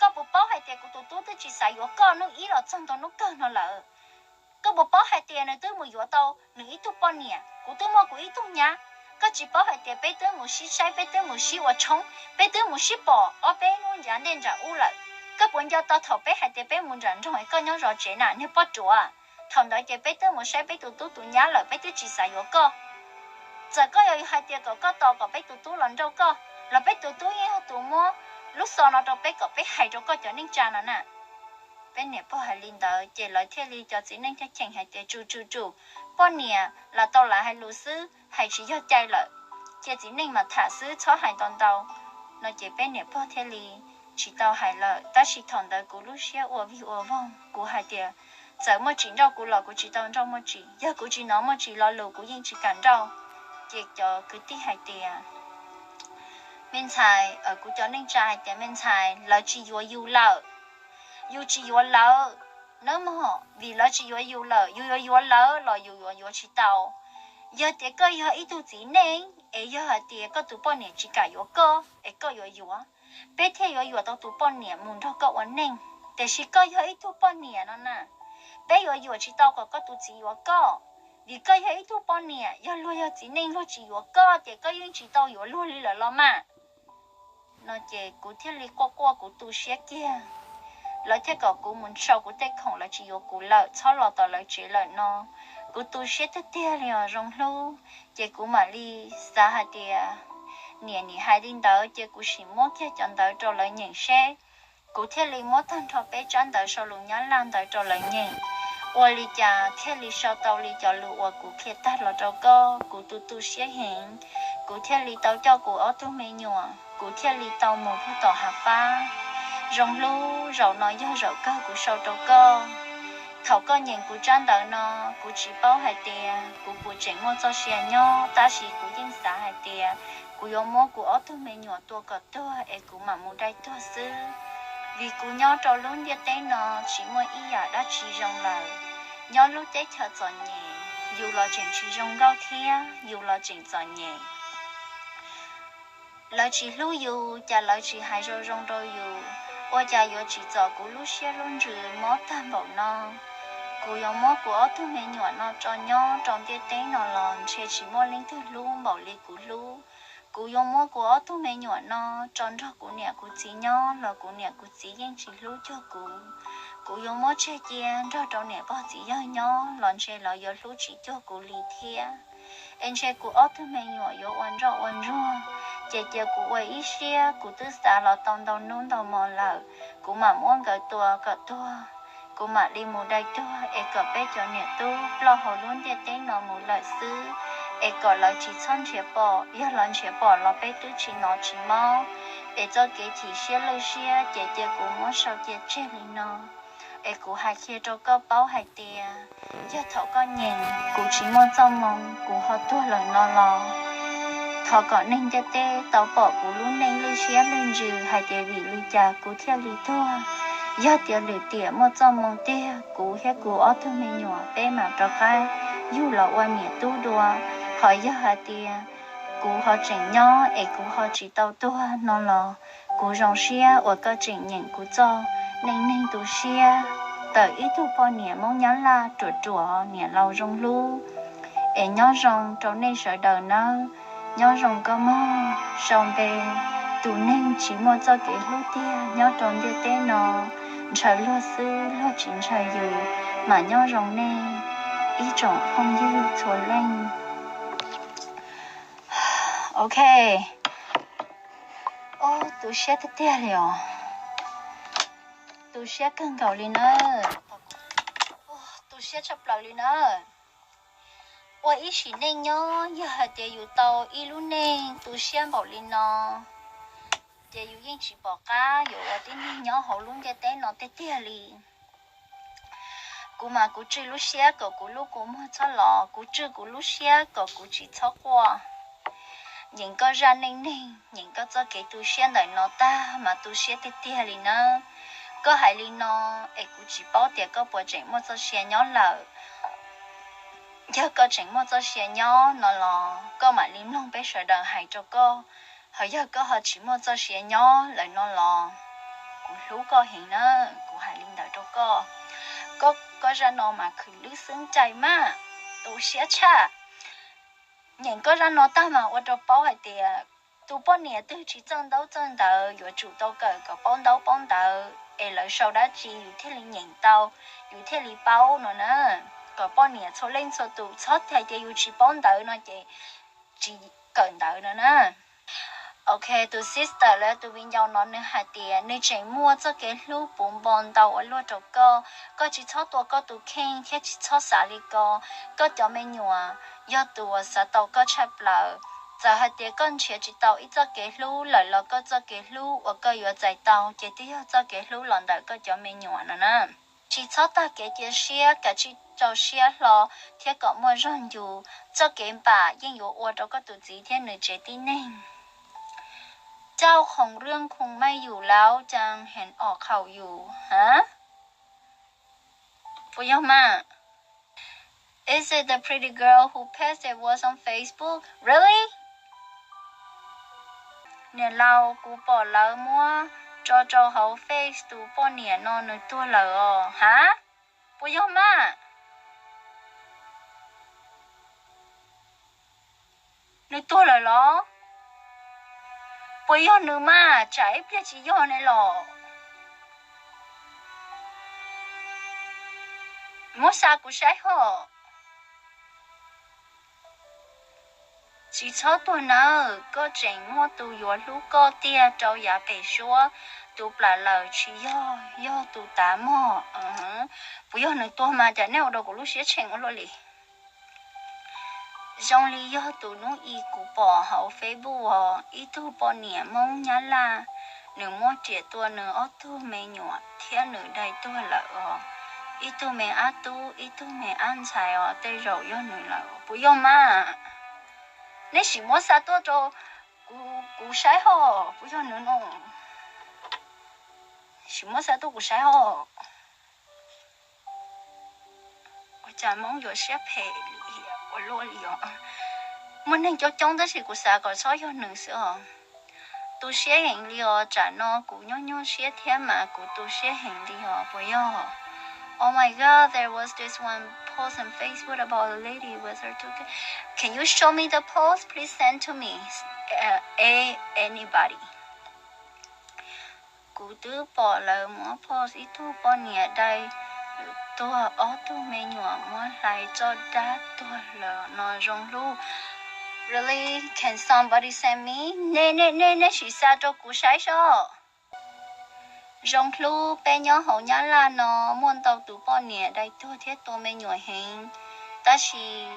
Koj puas paub hais tias kuv tus tub twb tsis xav yuav koj hnub ib los txog ntua hnub kawg no lawm? Koj puas paub hais tias nws twb mus yuav tau nws ib tug poj niam, kuv twb muaj kuv ib tug nyab? Koj tsis paub hais tias peb twb mus sib saib, peb twb mus sib ua tshoob, peb twb mus sib pom ob peb hnub nram ntej nram ub lawm? Koj puas nco tau thaum peb hais tias peb mus nram nroog es koj nyob zov tsev na, niag poj ruam? Thaum ntawd ces peb twb mus saib peb tus tub tus nyab lawm, peb twb tsis xav yuav koj. Txawm koj yuav hais tias kom koj tos kom peb tus tub los nrauj koj los peb tus tub yeej yog tus muab lub xov no rau peb kom peb hais rau koj cov neej tsa no na. Peb niam pog hais li ntawd ces lawv thiaj li, cov txiv neej thiaj cheem hais tias, tsum tsum tsum, Poj niam los tau lawv hais lus xwb, hais tsis yog cai lawm, cia txiv neej mas tham xwb txhob hais ntau ntau. No ces peb niam pog thiaj li tsis tau hais lawm, tab sis thaum ntawd kuv lub siab ua vig ua voog, kuv hais tias txawm Muaj Tsim nrauj kuv los kuv tsis tau nrauj Muaj Tsim, yog kuv tsis hnov Muaj Tsim lo lus kuv yeej tsis kam nrauj. Ces cov kwv tij hais tias me ntxhais, kuv cov neej tsa hais tias me ntxhais, lawv tsis yuav yus lawm, yus tsis yuav lawv nawb mog, vim lawv tsis yuav yus lawm, yus yuav yuav lawv los yus yuav yuav tsis tau. Yog tias koj yog ib tug txiv neej es yog hais tias koj tus poj niam tsis kam yuav koj es koj yuav yuav, peb thiaj yuav yuam tau tus poj niam mus nrog koj ua neej. Tiam sis koj yog ib tug poj niam no na, peb yuav yuam tsis tau kom koj tus txiv yuav koj, vim koj yog ib tug poj niam, yog luag yog txiv neej luag tsis yuav koj ces koj yeej tsis tau yuav luag li lawm los mas. No ces kuv thiaj li quaj quaj kuv tu siab kiag. Lawv thiaj kom kuv mus sau kuv tej khoom, lawv tsis yuav kuv lawm, txhob los tom lawv tsev lawm no. Kuv tu siab tiag tiag li os Zoo Hlub. Ces kuv mam li xav hais tias niam nim hais li ntawd ces kuv sim muab kiag cov ntawv rau lawv nyeem seb. Kuv thiaj li muab tag nrho peb tsab ntawv sau lus Nyab Laj ntawd rau lawv nyeem, ua li cas thiaj li sau tau li cov lus uas kuv qhia tag los rau koj. Kuv tu tu siab heev, kuv thiaj li tau coj kuv ob tug me nyuam, kuv thiaj li tau mus puag tom hav fab. Zoo Hlub, zaum no yog zaum kawg kuv sau rau koj. Thaum koj nyeem kuv tsab ntawv no, kuv tsis paub hais tias kuv puas tseem muaj txoj sia nyob, tab sis kuv yeej xav hais tias kuv yuav muab kuv ob tug me nyuam tua kom tuag es kuv mam mus dai tuag xwb. Vim kuv nyob rau lub ntiaj teb no tsis muaj ib yam dab tsi zoo lawm. Nyob lub teb chaws txom nyem, yus los tseem tsis zoo nkauj thiab yus los tseem txom nyem. Lawv tsis hlub yus, cas lawv tsis hais zoo zoo rau yus, ua cas yuav tsim txom kuv lub siab lub ntsws mob tag npaum no. Kuv yuav muab kuv ob tug me nyuam no tso nyob rau ntiaj teb no los ntshe tsis muaj leej twg hlub npaum li kuv hlub. Kuv yuav muab kuv ob tug me nyuam no tso nrog kuv niam kuv txiv nyob los kuv niam kuv txiv yeej tsis hlub cuag kuv. Kuv yuav muab tseg cia nrog rau niam pog txiv yawg nyob los ntshe lawv yuav hlub tsis cuag kuv li thiab. Es ntshe kuv ob tug me nyuam yuav ua ntsoj ua ntsuag, ces cia kuv ua ib siab, kuv twb xav los tau ntau hnub ntau hmo lawm, kuv mam muab nkawd tua kom tuag, kuv mam li mus dai tuag es kom peb cov niam tub ploj hauv lub ntiaj teb no mus lawm xwb, es kom lawv tsis txhob nrhiav pom, yog lawv nrhiav pom los peb twb tsis hnov tsis mob. Es txoj kev chim siab lwj siab ces cia kuv muab sau cia tseg li no. Es kuv hais qhia rau koj paub hais tias, yog thaum koj nyeem kuv tsis muaj txoj moo kuv ho tuag lawm no los, thov kom neeg ntiaj teb tau pom kuv lub neej lwj siab lwj ntsws hais tias vim li cas kuv thiaj li tuag. Yog tias lwm tiam muaj txoj moo tiag, kuv thiab kuv ob tug me nyuam peb mam rov qab yug los ua niam tub dua. Ho yog hais tias kuv ho tseem nyob es kuv ho tsis tau tuag no los, kuv zoo siab uas koj tseem nyeem kuv txoj neej neeg tu siab tawm ib tug poj niam Hmoob Nyab Laj ruam ruam, niam laus Zoo Hlub. Es nyob zoo rau nej sawv daws nawb, nyob zoo koj mog. Sau npe, tus neeg tsis muaj txoj kev hlub tiag nyob rau ntiaj teb no, ntshaw luag xwb luag tsis ntshaw yus. Mas nyob zoo nej ib tsoom phooj ywg txhua leej. Ok. Ob, tu siab tiag tiag li os. Tu siab kawg nkaus li nawb. Tu siab tshaj plaws li nawb. Ua ib sim neej nyob yog hais tias yus tau ib lub neej tu siab npaum li no, ces yus yeej tsis pom qab yuav ua tib neeg nyob hauv lub ntiaj teb no tiag tiag li. Kuv mas kuv tswj lub siab kom kuv lub kua muag txhob los, kuv tswj kuv lub siab kom kuv tsis txhob quaj. Nyeem koj zaj neej neeg, nyeem koj txoj kev tu siab ntawm no tag mas tu siab tiag tiag li nawb. Koj hais li no es kuv tsis paub tias koj puas tseem muaj txoj sia nyob lawm. Yog koj tseem muaj txoj sia nyob no los koj mam li mloog peb sawv daws hais rau koj. Ho yog koj ho tsis muaj txoj sia nyob lawm no los, kuv hlub koj heev na, kuv hais li ntawd rau koj. Koj, koj zaj no mas khwv lwb xwb cai maj, tu siab tshaj. Nyeem koj zaj no tag mas ua rau paub hais tias tus poj niam twg tsis txawj ntaub txawj ntawv yuav tsum tau kawm kom paub ntaub paub ntawv, es lawv sau dab tsi yus thiaj li nyeem tau, yus thiaj li paub no na. Kom poj niam txhua leej txhua tus txhob hais tias yus tsis paub ntawv no ces tsis kawm ntawv no na. Ok, tus sister los tus viv ncaus no nws hais tias nws tseem muaj txoj kev hlub puv npo ntau ua luaj rau koj. Koj tsis txhob tua koj tus kheej thiab tsis txhob xav li ko. Koj cov me nyuam yog tus uas xav tau koj tshaj plaws. Txawm hais tias koj nrhiav tsis tau ib txoj kev hlub lawm los koj txoj kev hlub uas koj yuav txais tau ces twb yog txoj kev hlub los ntawm koj cov me nyuam no na. Tsis txhob tag kev cia siab, kav tsij rau siab hlo thiab kom muaj zog ncu. Txoj kev npam yeej yuav ua rau koj tus txiv thiab nws tsev tib neeg. Cauj khoom rwj khoom maj yus laub caa heev os khaum yus ha. Puas yog mas? Is it the pretty girl who posted was on Facebook? Really? Niam laus, kuv pom lawv muab tso rau hauv Face tus poj niam no nws tuag lawm os. Ha? Puas yog mas? Nws tuag lawm los? Puas yog nws mas? Tsam ib pliag tsis yog ne los? Muab xa kuv saib hos. Tsis txhob tuag nawb, koj tseem muaj tus yuav hlub koj tiag rau yav pem suab. Tus plam lawm tsis yog, yog tus tav mog. Puas yog nws tuag mas cas nej ua rau kuv lub siab tsheej ua luaj li? Zoo li yog tus hnub i kuv pom hauv Facebook os, ib tug poj niam Hmoob Nyab Laj, nws muab riam tua nws ob tug me nyuam thiab nws dai tuag lawm os. Ib tug me ab tub, ib tug me ab ntxhais os, tej zaum yog nws lawm. Puas yog mas? Nej sim muab xa tuaj rau kuv saib hos, puas yog nws no? Sim muab xa tuaj kuv saib hos. Ua cas Hmoob yuav siab phem li ua luaj li os. Muaj neeg coob coob tab sis kuv xav kom txhob yog nws xwb os. Tu siab heev li os, tsam no kuv nyob nyuaj siab thiab mas kuv tu siab heev li os, puas yog? Oh my God, there was this one post on Facebook about a lady with her two kids. Can you show me the post? Please send to me. Uh, a, anybody. Kuv twb pom lawv muab post ib tug poj niam dai tuag, ob tug me nyuam muab hlais txoj dab tuag lawm no, Zoo Hlub. Really? Can somebody send me? Nej, nej, nej, nej sim xa rau kuv saib soj. Zoo Hlub, peb nyob hauv Nyab Laj no muaj ntau tus poj niam dai tuag thiab tua me nyuam heev, tab sis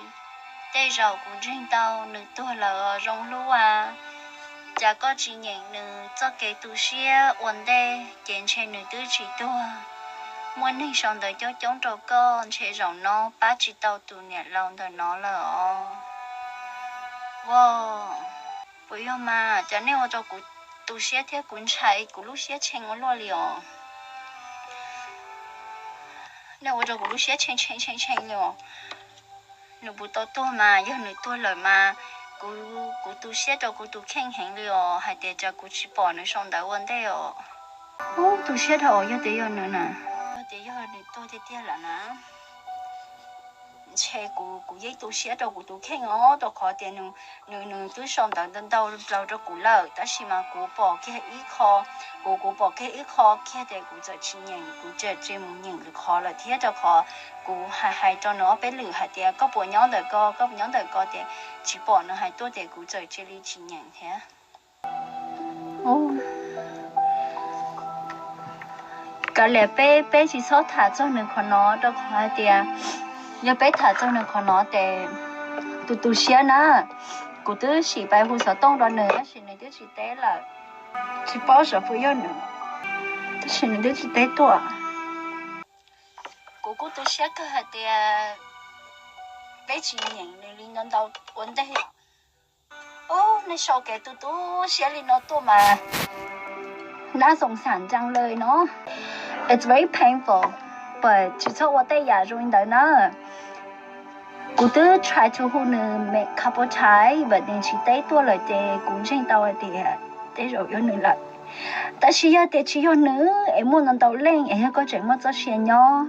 tej zaum kuv ntseeg tau nws tuag lawm os Zoo Hlub a. Cas koj tsis nyeem nws txoj kev tu siab ua ntej, ces ntshe nws twb tsis tuag. Muaj neeg sau ntawv coob coob rau koj, ntshe zaum no pab tsis tau tus niam laus ntawm no lawm os. Wow, puas yog mas? Cas nej ua rau kuv tu siab thiab kuv ntshai kuv lub siab tshee ua luaj li os. Nej ua rau kuv lub siab tshee tshee tshee tshee li os. Nws puas tau tuag mas, yog nws tuag lawm mas, kuv, kuv tu siab rau kuv tus kheej heev li os, hais tias cas kuv tsis pom nws sau ntawv ua ntej os. Ub, tu siab dhau, yog tias yog nws na, yog tias yog nws tuag tiag tiag lawm na, ntshe kuv, kuv yeej tu siab rau kuv tus kheej os, rau qhov tias nws, nws, nws twb sau ntawv ntau ntau rau kuv lawm, tab sis mas kuv pom kiag ib qho, kuv, kuv pom kiag ib qho kiag tias kuv txawm tsis nyeem, kuv txawm tsis mus nyeem lwm qhov lawm thiab, rau qhov kuv hais, hais rau nws ob peb lwm hais tias koj puas nyob ntawm ko, koj puas nyob ntawm ko, tias tsis pom nws hais tuaj, tias kuv txawm cia li tsis nyeem thiab. Kav liam peb, peb tsis txhob tham txog nws qhov no, rau qhov hais tias yog peb tham txog nws qhov no ces tus tu siab na, kuv twb sim pais hu xov tooj rau nws tab sis nws twb tsis teb lawm. Tsis paub xyov puas yog nws, tab sis nws twb tsis teb tuaj. Kuv kuj tu siab kawg hais tias peb tsis nyeem nws li ntau ntau ua ntej. Ub, nej sau kev tu tu siab li no tuaj mas, nas xoom xam ntsees lawm no. It's very painful, but tsis txhob ua tej yam zoo li ntawd na. Kuv twb try to hu nws me couple times, but nws tsis teb tuaj lawm ces kuv ntseeg tau hais tias tej zaum yog nws lawm. Tab sis yog tias tsis yog nws es muaj ntau ntau leej es yog koj tseem muaj txoj sia nyob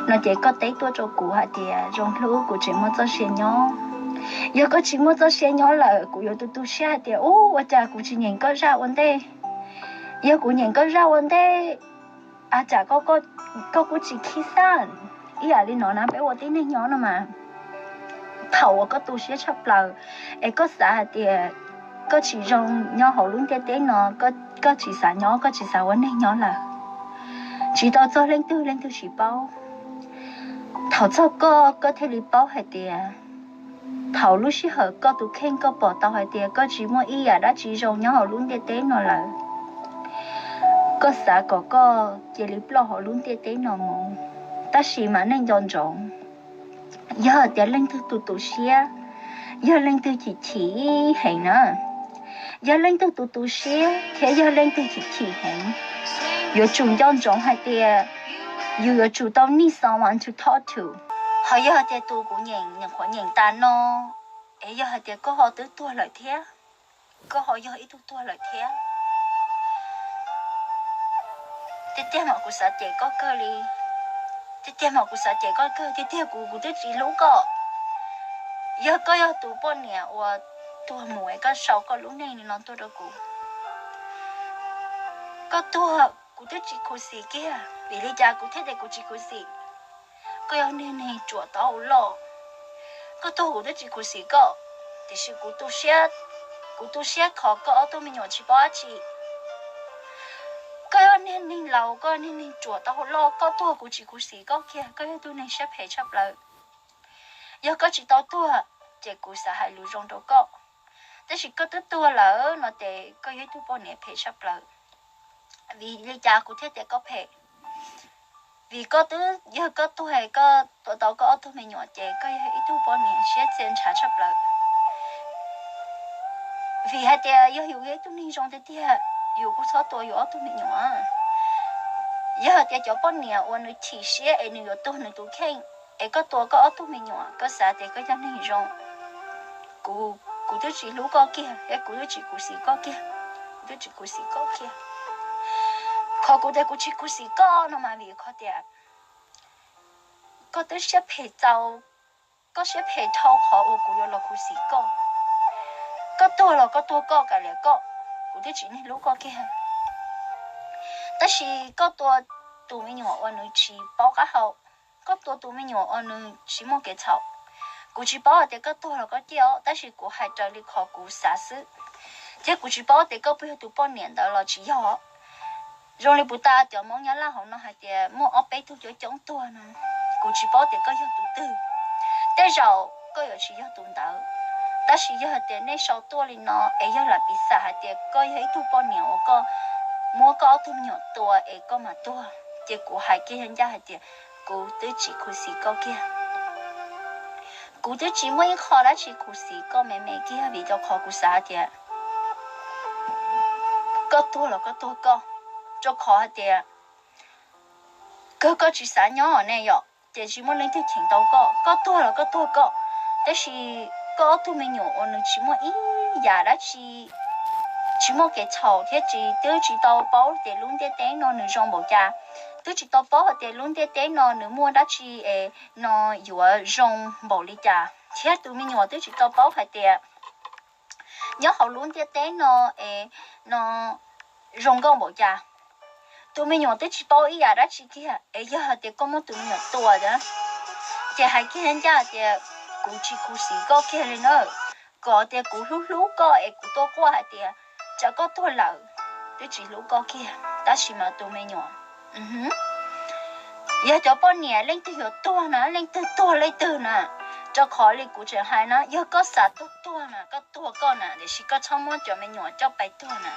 no ces koj teb tuaj rau kuv hais tias Zoo Hlub, kuv tseem muaj txoj sia nyob. Yog koj tsis muaj txoj sia nyob lawm kuv yuav tu tu siab hais tias ub, ua cas kuv tsis nyeem koj zaj ua ntej. Yog kuv nyeem koj zaj ua ntej, a tsam koj kuj tsis khib xaj ib yam li no na, peb ua tib neeg nyob no mas. Thaum uas koj tu siab tshaj plaws es koj xav hais tias koj tsis zoo nyob hauv lub ntiaj teb no, koj tsis xav nyob, koj tsis xav ua neeg nyob lawm. Tsis tau txog leej twg leej twg tsis paub. Thaum txog koj, koj thiaj li paub hais tias thaum lub sij hawm koj tus kheej koj pom tau hais tias koj tsis muaj ib yam dab tsi zoo nyob hauv lub ntiaj teb no lawm, koj xav kom koj cia li ploj hauv lub ntiaj teb no mus. Tab sis mas nej nco ntsoov, yog tias leej twg tu tu siab, yog leej twg chim chim heev na, yog leej twg tu tu siab thiab yog leej twg chim chim heev, yuav tsum nco ntsoov hais tias yus yuav tsum tau need someone to talk to. Ho yog tias tus kuv nyeem nyuam qhuav nyeem tas no, es yog hais tias koj ho twb tuag lawm thiab, koj ho yog ib tug tuag lawm thiab, tiag tiag mas kuv xav cem koj kawg li. Tiag tiag mas kuv xav cem koj kawg, tiag tiag kuv, kuv twb tsis hlub koj. Yog koj yog tus poj niam uas tuag mus es koj sau koj lub neej li no tuaj rau kuv, koj tuag kuv twb tsis khuv xim kiag. Vim li cas kuv thiaj tias kuv tsis khuv xim? Koj yog niag neeg ruam tau hauv loj, koj tuag kuv twb tsis khuv xim koj, tiam sis kuv tu siab, kuv tu siab qhov koj ob tug me nyuam tsis paub dab tsi. Koj yog niag neeg laus, koj yog niag neeg ruam tau hauv loj, koj tuag kuv tsis khuv xim koj kiag, koj yog tug neeg siab phem tshaj plaws. Yog koj tsis tau tuag, ces kuv xav hais lus zoo rau koj. Tab sis koj twb tuag lawm no ces koj yog ib tug poj niam phem tshaj plaws. Vim li cas kuv thiaj tias koj phem? Vim koj twb, yog koj tuag, koj tua tau koj ob tug me nyuam ces koj yog ib tug poj niam siab txia ntshav tshaj plaws. Vim hais tias yog yus yog ib tug neeg zoo tiag tiag, yus kuj txhob tua yus ob tug me nyuam. Yog hais tias cov poj niam uas nws chim siab es nws yuav tuag nws tus kheej, es koj tua koj ob tug me nyuam, koj xav tias koj yog neeg zoo? Kuv, kuv twb tsis hlub koj kiag, thiab kuv twb tsis khuv xim koj kiag, kuv twb tsis khuv xim koj kiag. Qhov kuv tias kuv tsis khuv xim koj no mas vim qhov tias koj twb siab phem txaus, koj siab phem dhau qhov uas kuv yuav los khuv xim koj. Koj tuag los koj tuag koj, kav liam koj, kuv twb tsis niag hlub koj kiag. Tab sis koj tua tus me nyuam uas nws tsis paub qab hau, koj tua tus me nyuam uas nws tsis muaj kev txhaum. Kuv tsis paub hais tias koj tuag los koj ciaj os, tab sis kuv hais raws li qhov kuv xav xwb, thiab kuv tsis paub tias koj puas yog tus poj niam ntawd los tsis yog. Zoo li puas tas cov Hmoob Nyab Laj hauv no hais tias muaj ob peb tug coob coob tuag no, kuv tsis paub tias koj yog tus twg. Tej zaum koj yuav tsis yog tus ntawd, tab sis yog hais tias nej sau tuaj li no es yog lam piv xam hais tias koj yog ib tug poj niam uas koj muab koj ob tug me nyuam tua es koj mam tuag, ces kuv hais kiag ncaj hais tias kuv twb tsis khuv xim koj kiag. Kuv twb tsis muaj ib qho dab tsi khuv xim koj me me kiag, vim rau qhov kuv xav hais tias koj tuag los koj tuag koj, rau qhov hais tias kawg koj tsis xav nyob ne yom, ces tsis muaj leej twg cheem tau koj. Koj tuag los koj tuag koj, tab sis koj ob tug me nyuam uas nws tsis muaj ib yam dab tsi, tsis muaj kev txhaum thiab tsis, twb tsis tau paub tias lub ntiaj teb no nws zoo npaum cas, twb tsis tau paub hais tias lub ntiaj teb no nws muaj dab tsi es no yuav zoo npaum li cas, thiab tus me nyuam twb tsis tau paub hais tias nyob hauv lub ntiaj teb no es no zoo nkauj npaum cas. Tus me nyuam twb tsis paub ib yam dab tsi kiag, es yog hais tias koj muab tus me nyuam tua, ces hais kiag ncaj tias kuv tsis khuv xim koj kiag li na. Kom tias kuv hlub hlub koj es kuv tuaj quaj hais tias tsam koj tuag lawm, twb tsis hlub koj kiag, tab sis mas tus me nyuam, yog cov poj niam leej twg yuav tuag na, leej twg tuag leej twg na, rau qhov li kuv tseem hais na, yog koj xav tuag tuag na, koj tuag koj na, tiam sis koj txhob muab cov me nyuam coj pais tuag na,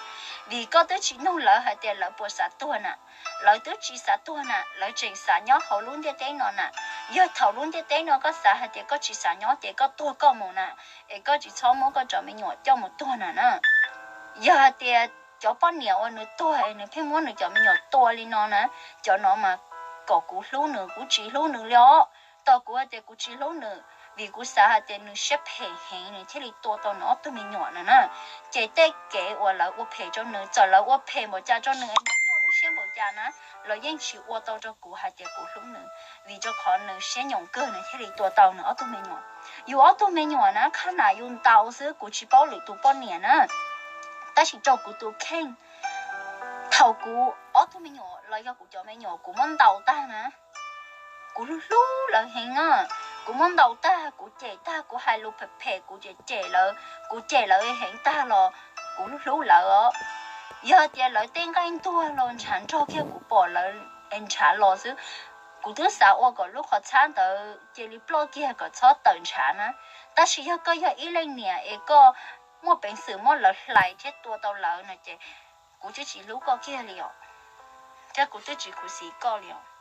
vim koj twb tsis nug lawv hais tias lawv puas xav tuag na. Lawv twb tsis xav tuag na, lawv tseem xav nyob hauv lub ntiaj teb no na. Yog thaum lub ntiaj teb no koj xav hais tias koj tsis xav nyob ces koj tuag koj mus na, es koj tsis txhob muab koj cov me nyuam coj mus tuag na na. Yog hais tias cov poj niam uas nws tuag es nws pheej muab nws cov me nyuam tua li no na, cov no mas kom kuv hlub nws, kuv tsis hlub nws li os. Tos kuv hais tias kuv tsis hlub nws, vim kuv xav hais tias nws siab phem heev nws thiaj li tua tau nws ob tug me nyuam no na. Ces tej kev uas lawv ua phem rau nws, txawm lawv ua phem npaum cas rau nws, nws nyuaj lub siab npaum cas na, lawv yeej tsis ua tau rau kuv hais tias kuv hlub nws, vim rau qhov nws siab nyoos kawg nws thiaj li tua tau nws ob tug me nyuam. Yus ob tug me nyuam na, khab nam yus ntaus xwb, kuv tsis paub lwm tus poj niam na, tab sis rau kuv tus kheej, thaum kuv ob tug me nyuam los yog kuv cov me nyuam kuv muab ntaus tag na, kuv hlub hlub lawv heev na, kuv muab ntaus tag, kuv cem tag, kuv hais lus phem phem, kuv cem cem lawv, kuv cem lawv heev tag los kuv hlub lawv os. Yog tias lawv tej nqaij ntuag los ntshav nrog kiag kuv pom lawv ntshav los xwb, kuv twb xav ua kom lub qhov txhab ntawd cia li ploj kiag kom txhob tawm ntshav na. Tab sis yog koj yog ib leej niam es koj muaj peev xwm muab lawv hlais thiab tua tau lawv no ces kuv twb tsis hlub koj kiag li os, thiab kuv twb tsis khuv xim koj li os.